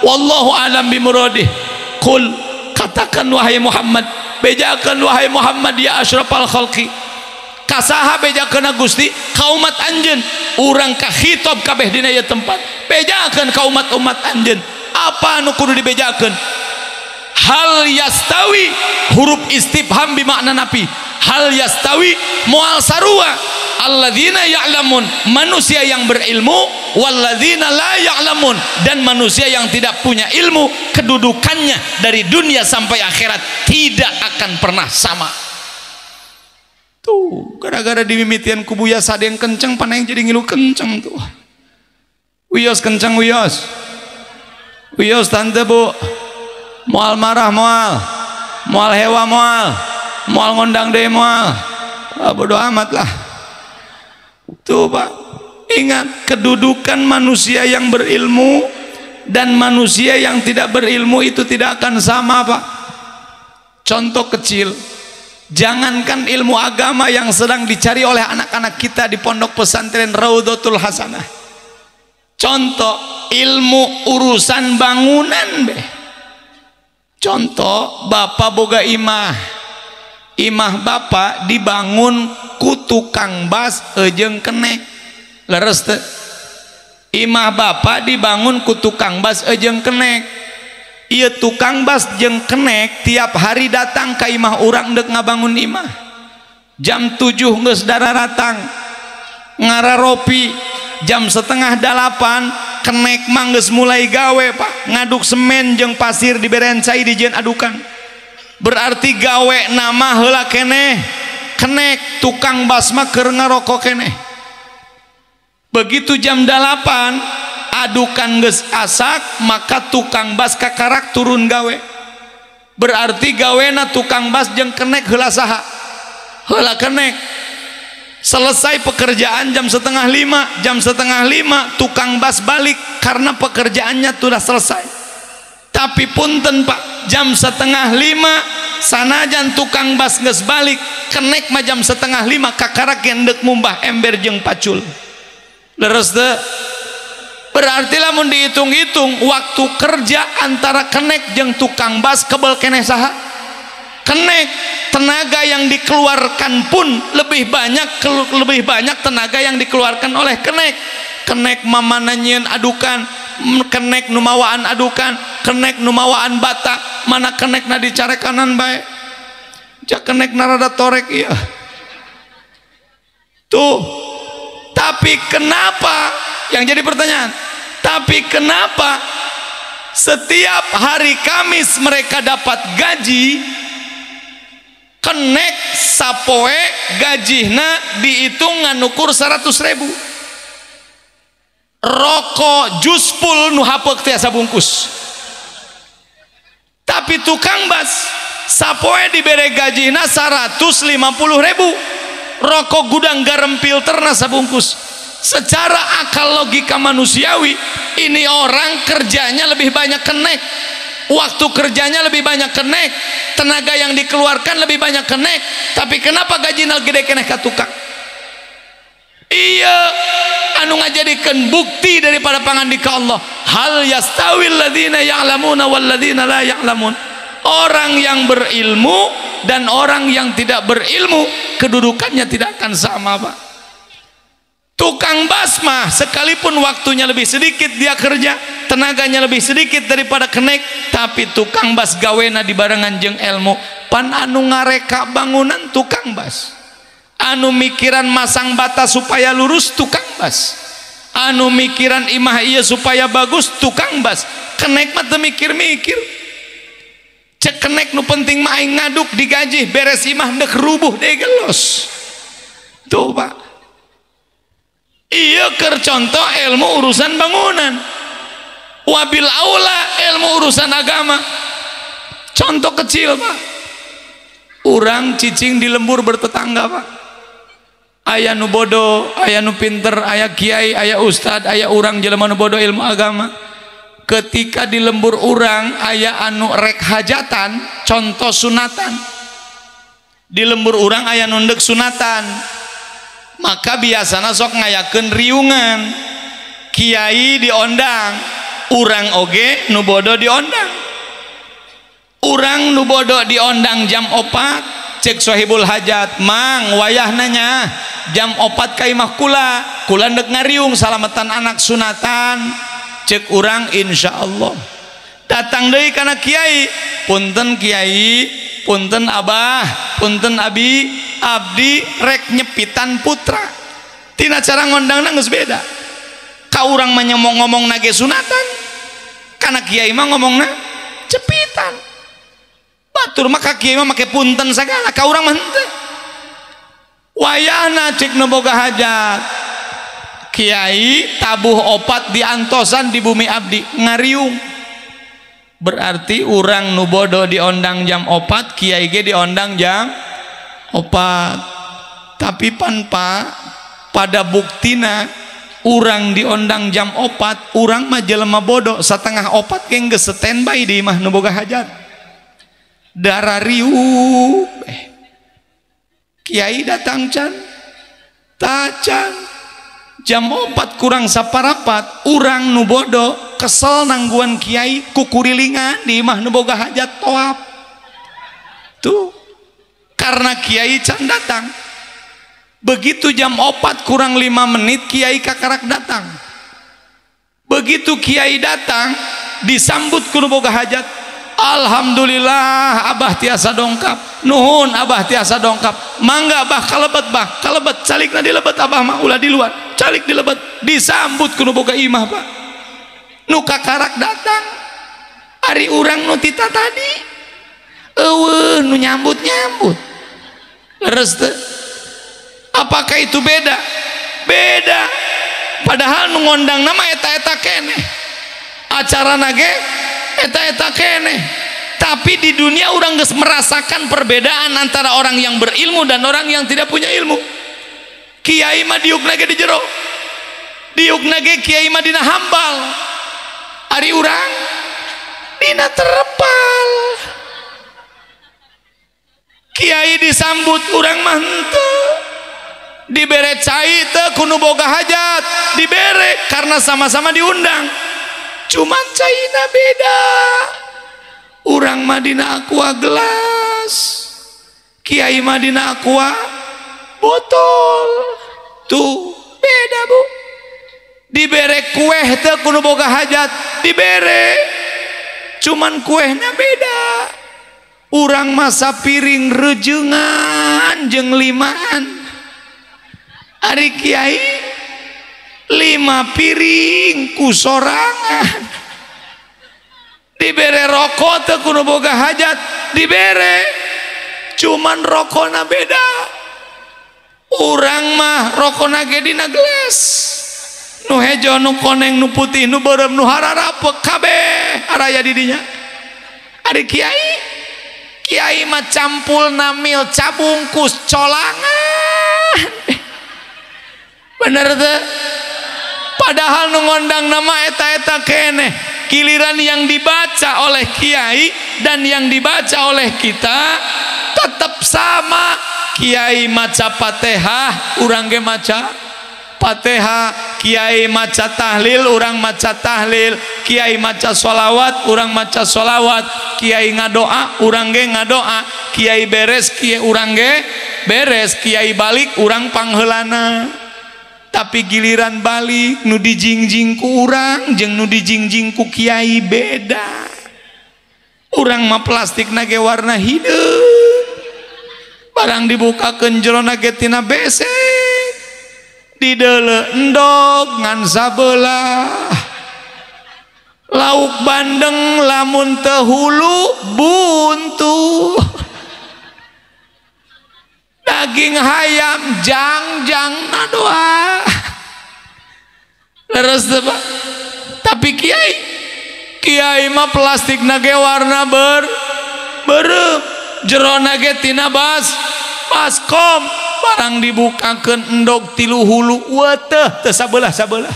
wallahu a'lam bimuradih. Qul, katakan wahai Muhammad, bejakan wahai Muhammad ya asyrafal khalqi. Kasaha bejakeun Gusti ka umat anjeun, urang kahitob kabeh dina ieu tempat. Bejakeun ka umat-umat anjeun. Apa anu kudu dibejakeun? Hal yastawi, huruf istifham bimakna nafi. Hal yastawi moal sarua alladzina ya'lamun, manusia yang berilmu, walladzina la ya'lamun, dan manusia yang tidak punya ilmu, kedudukannya dari dunia sampai akhirat tidak akan pernah sama. Tuh, gara-gara dimimitian ku Buya Sadeng kenceng, paneng jadi ngilu kenceng tuh. Wios kenceng wios. Wios tante bu. Moal marah moal. Moal hewa moal. Moal ngondang deh moal. Ah, bodoh amat lah. Tuh Pak, ingat kedudukan manusia yang berilmu dan manusia yang tidak berilmu itu tidak akan sama, Pak. Contoh kecil, jangankan ilmu agama yang sedang dicari oleh anak-anak kita di pondok pesantren Raudhatul Hasanah. Contoh ilmu urusan bangunan beh. Contoh bapak boga imah, imah bapak dibangun ku tukang bas ejeng kenek, leres teu? Imah bapak dibangun ku tukang bas ejeng kenek. Ieu tukang bas jeung kenek tiap hari datang ka imah urang deuk ngabangun imah. Jam 7 geus dararatang ngararopi, jam 7:30 kenek mah geus mulai gawe, Pak, ngaduk semen jeung pasir diberen cai dijieun adukan. Berarti gawe nama heula keneh kenek, tukang bas mah keur ngarokok keneh. Begitu jam 8 adukan geus asak, maka tukang bas kakarak turun gawe. Berarti gawena tukang bas jeung kenek heula saha? Heula kenek. Selesai pekerjaan jam 4:30, jam 4:30 tukang bas balik karena pekerjaannya sudah selesai. Tapi punten Pak, jam 4:30 sanajan tukang bas geus balik, kenek mah jam 4:30 kakarak endek mumbah ember jeung pacul. Leres teu? Berarti lamun dihitung-hitung waktu kerja antara kenek jeung tukang bas kebel keneh saha? Kenek. Tenaga yang dikeluarkan pun lebih banyak tenaga yang dikeluarkan oleh kenek. Kenek mamana nyieun adukan, kenek nu mawaan adukan, kenek nu mawaan bata, mana kenek na dicarekanan bae. Ja kenek na rada torek ieu. Tuh. Tapi kenapa? Yang jadi pertanyaan, tapi kenapa setiap hari Kamis mereka dapat gaji? Kenek sapoe gajihna dihitung nganukur 100.000. Rokok juspul nu hapeuk tiasa bungkus. Tapi tukang bas sapoe dibere gajihna 150.000. Rokok gudang garam filterna sabungkus. Secara akal logika manusiawi Ini orang kerjanya lebih banyak kenek, waktu kerjanya lebih banyak kenek, tenaga yang dikeluarkan lebih banyak kenek, tapi kenapa gajina gede keneh ka tukang? Iya, anu ngajadikeun bukti daripada pangandika Allah, hal yastawil ladzina ya'lamuna wal ladzina la ya'lamun. Orang yang berilmu dan orang yang tidak berilmu kedudukannya tidak akan sama, Pak. Tukang basmah sekalipun waktunya lebih sedikit dia kerja, tenaganya lebih sedikit daripada kenek, tapi tukang bas gawena dibarengan jeung ilmu. Pan anu ngareka bangunan tukang bas, anu mikiran masang bata supaya lurus tukang bas, anu mikiran imah iya supaya bagus tukang bas. Kenek mah teu mikir-mikir. Cek kenek nu penting mah aing ngaduk digaji beres imah ndek rubuh deui gelos. Tuh, Pak. Iya keur contoh ilmu urusan bangunan, wabil aula ilmu urusan agama. Contoh kecil, Pak. Urang cicing di lembur bertetangga, Pak. Aya nu bodoh, aya nu pinter, aya kiai, aya ustad, aya urang jelema nu bodoh ilmu agama. Ketika di lembur urang aya anu rek hajatan, contoh sunatan. Di lembur urang aya nu ndek sunatan, maka biasana sok ngayakeun riungan. Kiai diondang, urang oge nu bodoh diondang. Urang nu bodoh diondang jam 4, cek sohibul hajat, mang wayahna nya jam 4 ka imah kula, kula ndek ngariung salamatan anak sunatan. Cek urang insyaallah. Datang deui kana kiai, punten kiai, punten abah, punten abi, abdi rek nyepitan putra. Tina cara ngondangna geus beda. Ka urang mah ngomong nage sunatan, kana kiai mah ngomongna cepitan. Batur mah ka kiai mah make punten sagala, ka urang mah henteu. Wayahna cek nu boga hajat, kiai tabuh 4 diantosan di bumi abdi ngariung. Berarti urang nu bodoh diondang jam 4, kiai ge diondang jam 4. Tapi pan Pak, pada buktina urang diondang jam 4, urang mah jelema bodoh 3:30 ge geus standby di imah nu boga hajat. Darah riuh. Kiai datang can, tacan. Jam 4 kurang 1/4 urang nu bodoh kesel nangguan kiai kukurilingan di imah nu boga hajat toap. Tuh, karena kiai can datang. Begitu jam 4 kurang 5 menit kiai kakarak datang. Begitu kiai datang disambut ku nu boga hajat. Alhamdulillah abah tiasa dongkap, nuhun abah tiasa dongkap, mangga abah kalebet, bah kalebet, calikna dilebet abah mah ulah di luar, calik dilebet. Disambut ku nu boga imah, Pak. Nu kakarak datang. Ari urang nu tita tadi eueuh nu nyambut-nyambut. Leres teu? Apakah itu beda? Beda. Padahal nu ngondang nama eta-eta keneh, acarana ge eta-eta keneh. Tapi di dunia orang geus merasakan perbedaan antara orang yang berilmu dan orang yang tidak punya ilmu. Kiai mah diukna ge di jero, diukna ge kiai mah dina hambal, ari urang dina terpal. Kiai disambut urang mah henteu, dibere cai teu ku nu boga hajat, dibere karena sama-sama diundang. Cuman caina beda. Urang mah dina aqua gelas, kiai mah dina aqua botol. Tuh beda, Bu. Dibere kueh teu ku nu boga hajat, dibere. Cuman kuehna beda. Urang mah sapiring rejengan jeung limaan, ari kiai 5 piring ku sorangan. Dibere rokok teu ku nu boga hajat, dibere. Cuman rokona beda. Urang mah rokona ge dina gelas, nu hejo, nu koneng, nu putih, nu beureum, nu hararapek kabeh araya di dinya. Ari kiai, kiai mah campul namil cabungkus colangan. Bener teu? Padahal nu ngondang nama eta-eta keneh. Giliran yang dibaca oleh kiai dan yang dibaca oleh kita tetap sama. Kiai maca Fatihah, urang ge maca Fatihah. Kiai maca tahlil, urang maca tahlil. Kiai maca sholawat, urang maca sholawat. Kiai ngadoa, urang ge ngadoa. Kiai beres, kiai urang ge beres. Kiai balik, urang pangheulana. Tapi giliran balik nu dijingjing ku urang jeung nu dijingjing ku kiai beda. Urang mah plastikna ge warna hideung, barang dibukakeun jerona ge tina besek, dideuleu endog ngan sabelah. Lauk bandeng lamun teu hulu buntu. Daging hayam jangjang doa. Terus Pak. Tapi kiai, kiai mah plastikna ge warna berem, jerona ge tina baskom, barang dibukakeun endog tilu hulu weteh teu sabelah-sabelah.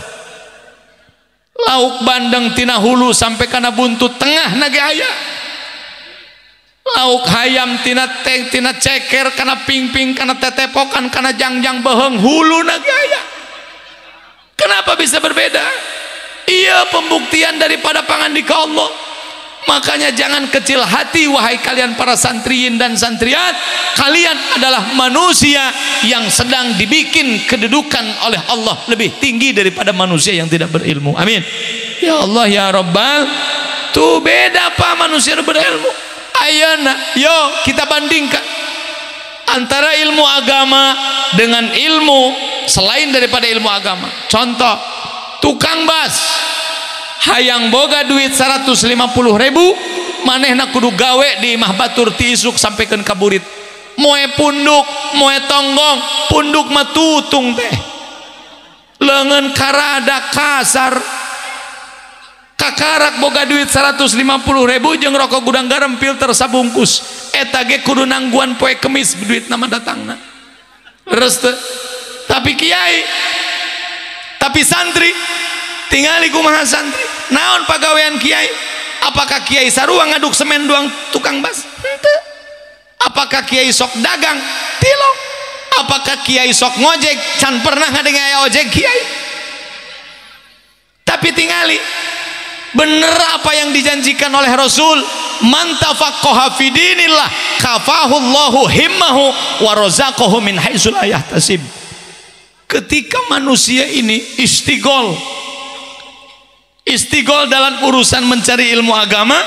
Lauk bandeng tina hulu sampai kana buntut tengah na ge aya. Lauk hayam tina teng tina ceker kana pingping kana tetepokan kana jangjang beheng hulu na ge aya. Kenapa bisa berbeda? Iya, pembuktian daripada pangandika Allah. Makanya jangan kecil hati wahai kalian para santriin dan santriat. Kalian adalah manusia yang sedang dibikin kedudukan oleh Allah lebih tinggi daripada manusia yang tidak berilmu. Amin. Ya Allah ya Rabbal. Tuh beda pak manusia berilmu. Ayana, yo kita bandingkan antara ilmu agama dengan ilmu selain daripada ilmu agama. Contoh, tukang bas hayang boga duit 150.000, manehna kudu gawe di imah batur ti isuk sampaikan kaburit. Moe punduk, moe tonggong, punduk mah tutung teh. Leungeun karada kasar. Kakarak boga duit 150.000 jeung rokok Gudang Garam filter sabungkus. Eta ge kudu nangguan poe Kemis duit nama datangna. Leres teu? Tapi kiai, tapi santri, tingali kumaha santri. Naon pagawean kiai? Apakah kiai sarua ngaduk semen doang tukang bas? Henteu. Apakah kiai sok dagang? Tilok. Apakah kiai sok ngojek? Can pernah ngadenge aya ojek kiai. Tapi tingali, bener apa yang dijanjikan oleh Rasul, man tafaqqaha fi dinillah kafahullahu himmahu wa razaqahu min haitsu la yahtasib. Ketika manusia ini istigol dalam urusan mencari ilmu agama,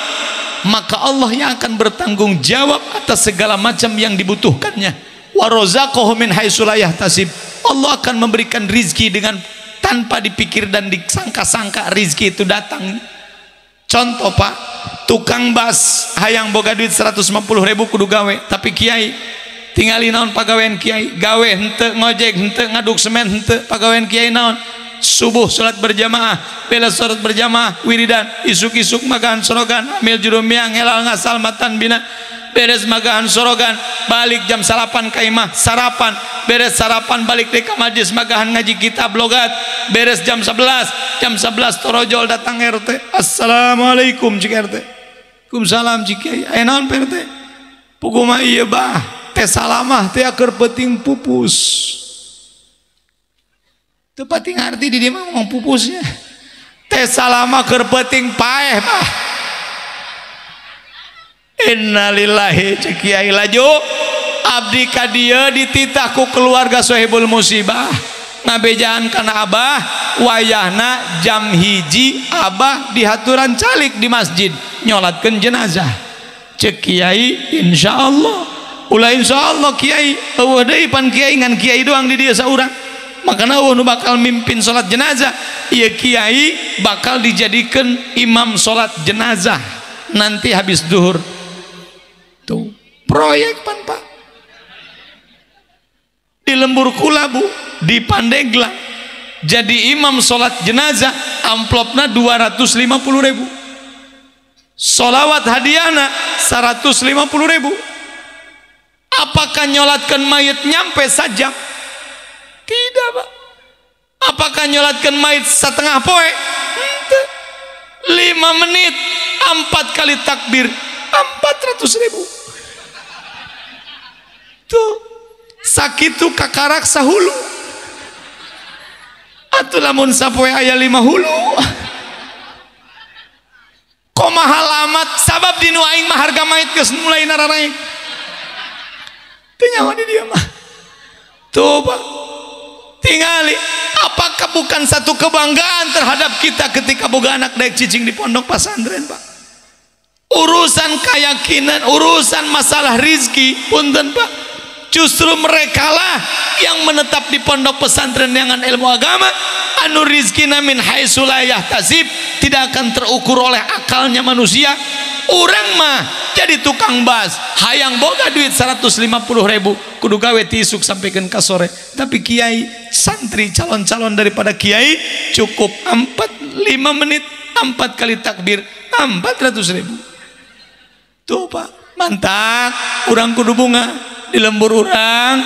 maka Allah yang akan bertanggung jawab atas segala macam yang dibutuhkannya. Wa razaqahu min haitsu la yahtasib. Allah akan memberikan rizki dengan tanpa dipikir dan disangka-sangka rizki itu datang. Contoh pak, tukang bas hayang boga duit 150.000 kudu gawe, tapi kiai tingali naon pagawean kiai, gawe henteu, ngojek henteu, ngaduk semen henteu, pagawean kiai naon? Subuh salat berjamaah, bela salat berjamaah, wiridan, isuk-isuk makan sorogan, amil jurumiang, ngelal ngasal matan bina, beres magahan sorogan, balik jam salapan ka imah, sarapan, beres sarapan balik deui ka majlis magahan ngaji kitab logat, beres jam 11, jam 11 torojol datang RT, assalamualaikum cik RT, waalaikumsalam cik kiai, aya naon Pak RT? Puguh ieu bah, teh salamah teh keur peuting pupus. Teu pati ngarti di dieu mah ngomong pupusnya. Teh salamah keur peuting paeh bah. Innalillahi cek kiai laju abdi ka dieu dititah ku keluarga sohibul musibah ngabejaan kana abah wayahna jam 1 abah dihaturan calik di masjid nyolatkeun jenazah. Cek kiai insyaallah, ulah insyaallah kiai eueuh deui pan kiai ngan kiai doang di dieu saurang, makana eueuh nu bakal mimpin salat jenazah, ieu kiai bakal dijadikeun imam salat jenazah nanti habis duhur. Tuh proyek pan pak di lembur kula bu, di Pandeglang jadi imam sholat jenazah amplopna 250.000, sholawat hadiahna 150.000. Apakah nyolatkan mayat nyampe sajam? Tidak pak. Apakah nyolatkeun mayit setengah poe? Henteu. 5 menit 4 kali takbir 400.000. Tuh sakitu kakarak sahulu. Atuh lamun sapoe aya 5 hulu. Kok mahal amat? Sabab di nu aing mah harga mayit geus mulai nararaek. Teu nyaho di dieu mah. Tuh Pak. Tingali, apakah bukan satu kebanggaan terhadap kita ketika boga anak daek cicing di pondok pesantren, Pak? Urusan keyakinan, urusan masalah rizki, punten Pak, justru merekalah yang menetap di pondok pesantren dengan ilmu agama, anu rizkina min haitsu la yahtasib, tidak akan terukur oleh akalnya manusia. Urang mah jadi tukang bas, hayang boga duit 150.000, kudu gawe ti isuk sampaikan ka sore. Tapi kiai, santri, calon-calon daripada kiai cukup 4-5 menit 4 kali takbir 400.000. Tuh Pak, mantap. Urang kudu bunga di lembur urang,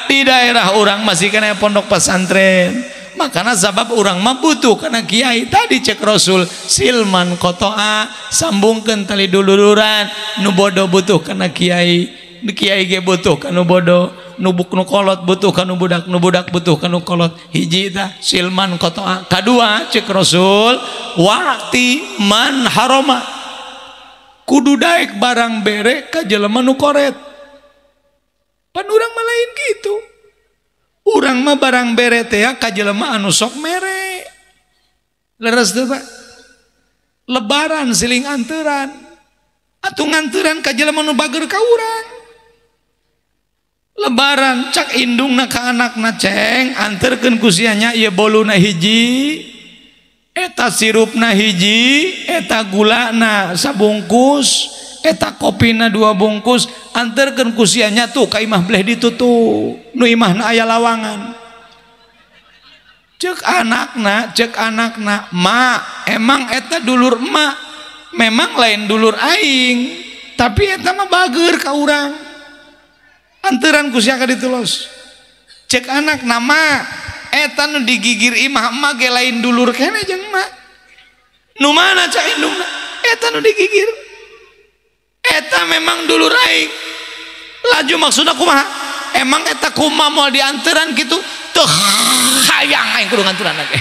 di daerah urang masih kena pondok pesantren. Makanya sabab urang mah butuh karena kiai tadi cek Rasul silman kotoa, sambungkeun tali dululuran. Nu bodoh butuh karena kiai, kiai ge butuh kanu bodoh, nu buk nu kolot butuh kanu budak, nu budak butuh kanu kolot. Hiji tah silman kotoa. Kadua cek Rasul wa'ti man haroma, kudu daek barang bere ka jelema nu koret. Pan urang mah lain gitu. Urang mah barang bere teh ka jelema anu sok mere. Leres teu Pak? Lebaran siling anteran. Atuh nganteran ka jelema nu bager ka urang. Lebaran cak indungna ka anakna, ceng anterkeun ku sia nya ieu boluna hiji, eta sirupna hiji, eta gulana sabungkus, eta kopina 2 bungkus, anterkeun ku sia nya tuh ka imah bleh ditutup, nu imahna aya lawangan. Cek anakna, ma emang eta dulur emak, memang lain dulur aing, tapi eta mah bager ka urang. Anteran ku sia ka ditu los. Cek anakna, ma eta nu digigir imah emak ge lain dulur keneh jeung emak. Nu mana cak indungna? Eta nu digigir. Eta memang dulur aing. Laju maksudna kumaha? Emang eta kumaha moal dianteran kitu? Teu hayang aing kudu nganteran ge.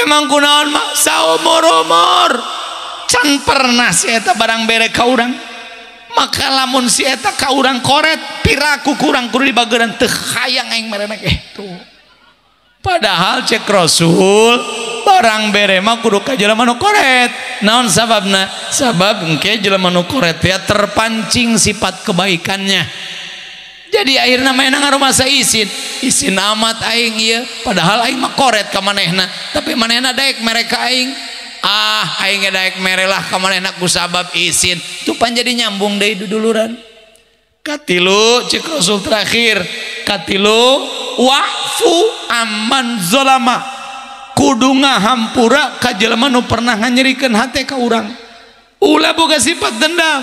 Emang kunaon mah saumur-umur can pernah si eta barang bere ka urang. Maka lamun si eta ka urang koret piraku kurang kudu dibageran, teu hayang aing merena ge. Tuh. Padahal cek Rasul barang bere mah kudu ka jelema nu koret. Naon sababna? Sabab engke jelema nu koret ya terpancing sifat kebaikannya. Jadi akhirna manehna ngarumasa isin. Isin amat aing ieu, padahal aing mah koret ka manehna, tapi manehna daek mere ka aing. Ah, aing ge daek mere lah ka manehna ku sabab isin. Tuh pan jadi nyambung deui duduluran. Katilu cek Rasul terakhir, katilu wa'fu amman zolama, kudu ngahampura ka jelema nu pernah nganyerikeun hate ka urang. Ulah boga sifat dendam.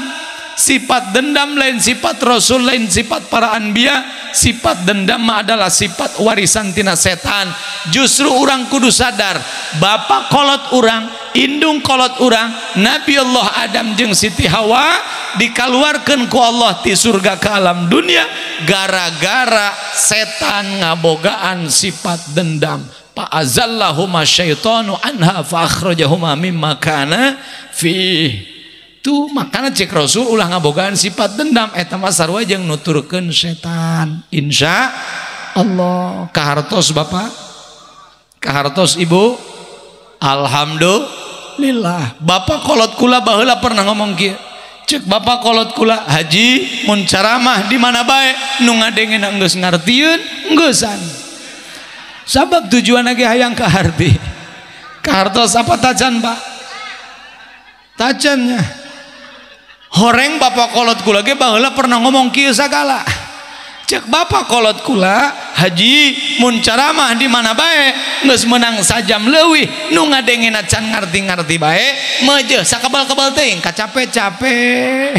Sifat dendam lain sifat Rasul, lain sifat para anbiya. Sifat dendam mah adalah sifat warisan tina setan. Justru urang kudu sadar, bapak kolot urang, indung kolot urang, Nabi Allah Adam jeung Siti Hawa dikaluarkeun ku Allah ti surga ke alam dunia gara-gara setan ngabogaan sifat dendam. Fa'azallahuma syaitanu anha fa akhrajahuma mimma kana fi. Tuh makana cek Rasul ulah ngabogaan sifat dendam, eta mah sarua jeung nuturkeun setan. Insya Allah. Kahartos bapak, kahartos ibu, alhamdulillah. Bapak kolot kula baheula pernah ngomong kieu. Cek bapak kolot kula, haji mun ceramah di mana bae nu ngadengena geus ngartieun geusan. Sabab tujuan ge hayang kaharti. Kahartos apa tacan Pak? Tacannya. Horeng bapak kolot kula ge baheula pernah ngomong kieu sagala. Cek bapak kolot kula, haji mun ceramah di mana bae geus meunang sajam leuwih nu ngadengena can ngarti-ngarti bae meujeuh sakebal-kebal teuing kacape-cape.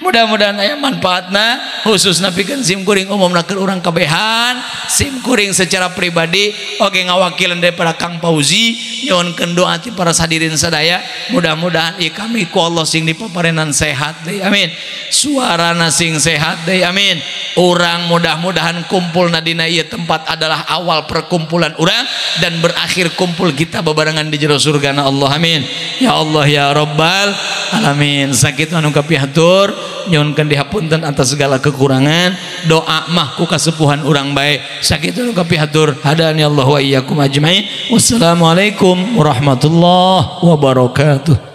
Mudah-mudahan aya manfaatna khususna pikeun sim kuring, umumna keur urang kabehan. Sim kuring secara pribadi oge ngawakilan daripada Kang Fauzi nyuhunkeun doa ti para hadirin sadaya, mudah-mudahan ieu kami ku Allah sing dipaparenan sehat deui, amin. Suarana sing sehat deui, amin. Urang mudah-mudahan kumpulna dina ieu tempat adalah awal perkumpulan urang dan berakhir kumpul kita bebarengan di jero surgana Allah, amin ya Allah ya Rabbal alamin. Sakitu anu kapihatur, nyuhunkeun dihapunten atas segala kekurangan, doa mah ku kasepuhan urang bae. Sakitu anu kapihatur, hadani Allah wa iyyakum ajmain. Wassalamualaikum warahmatullahi wabarakatuh.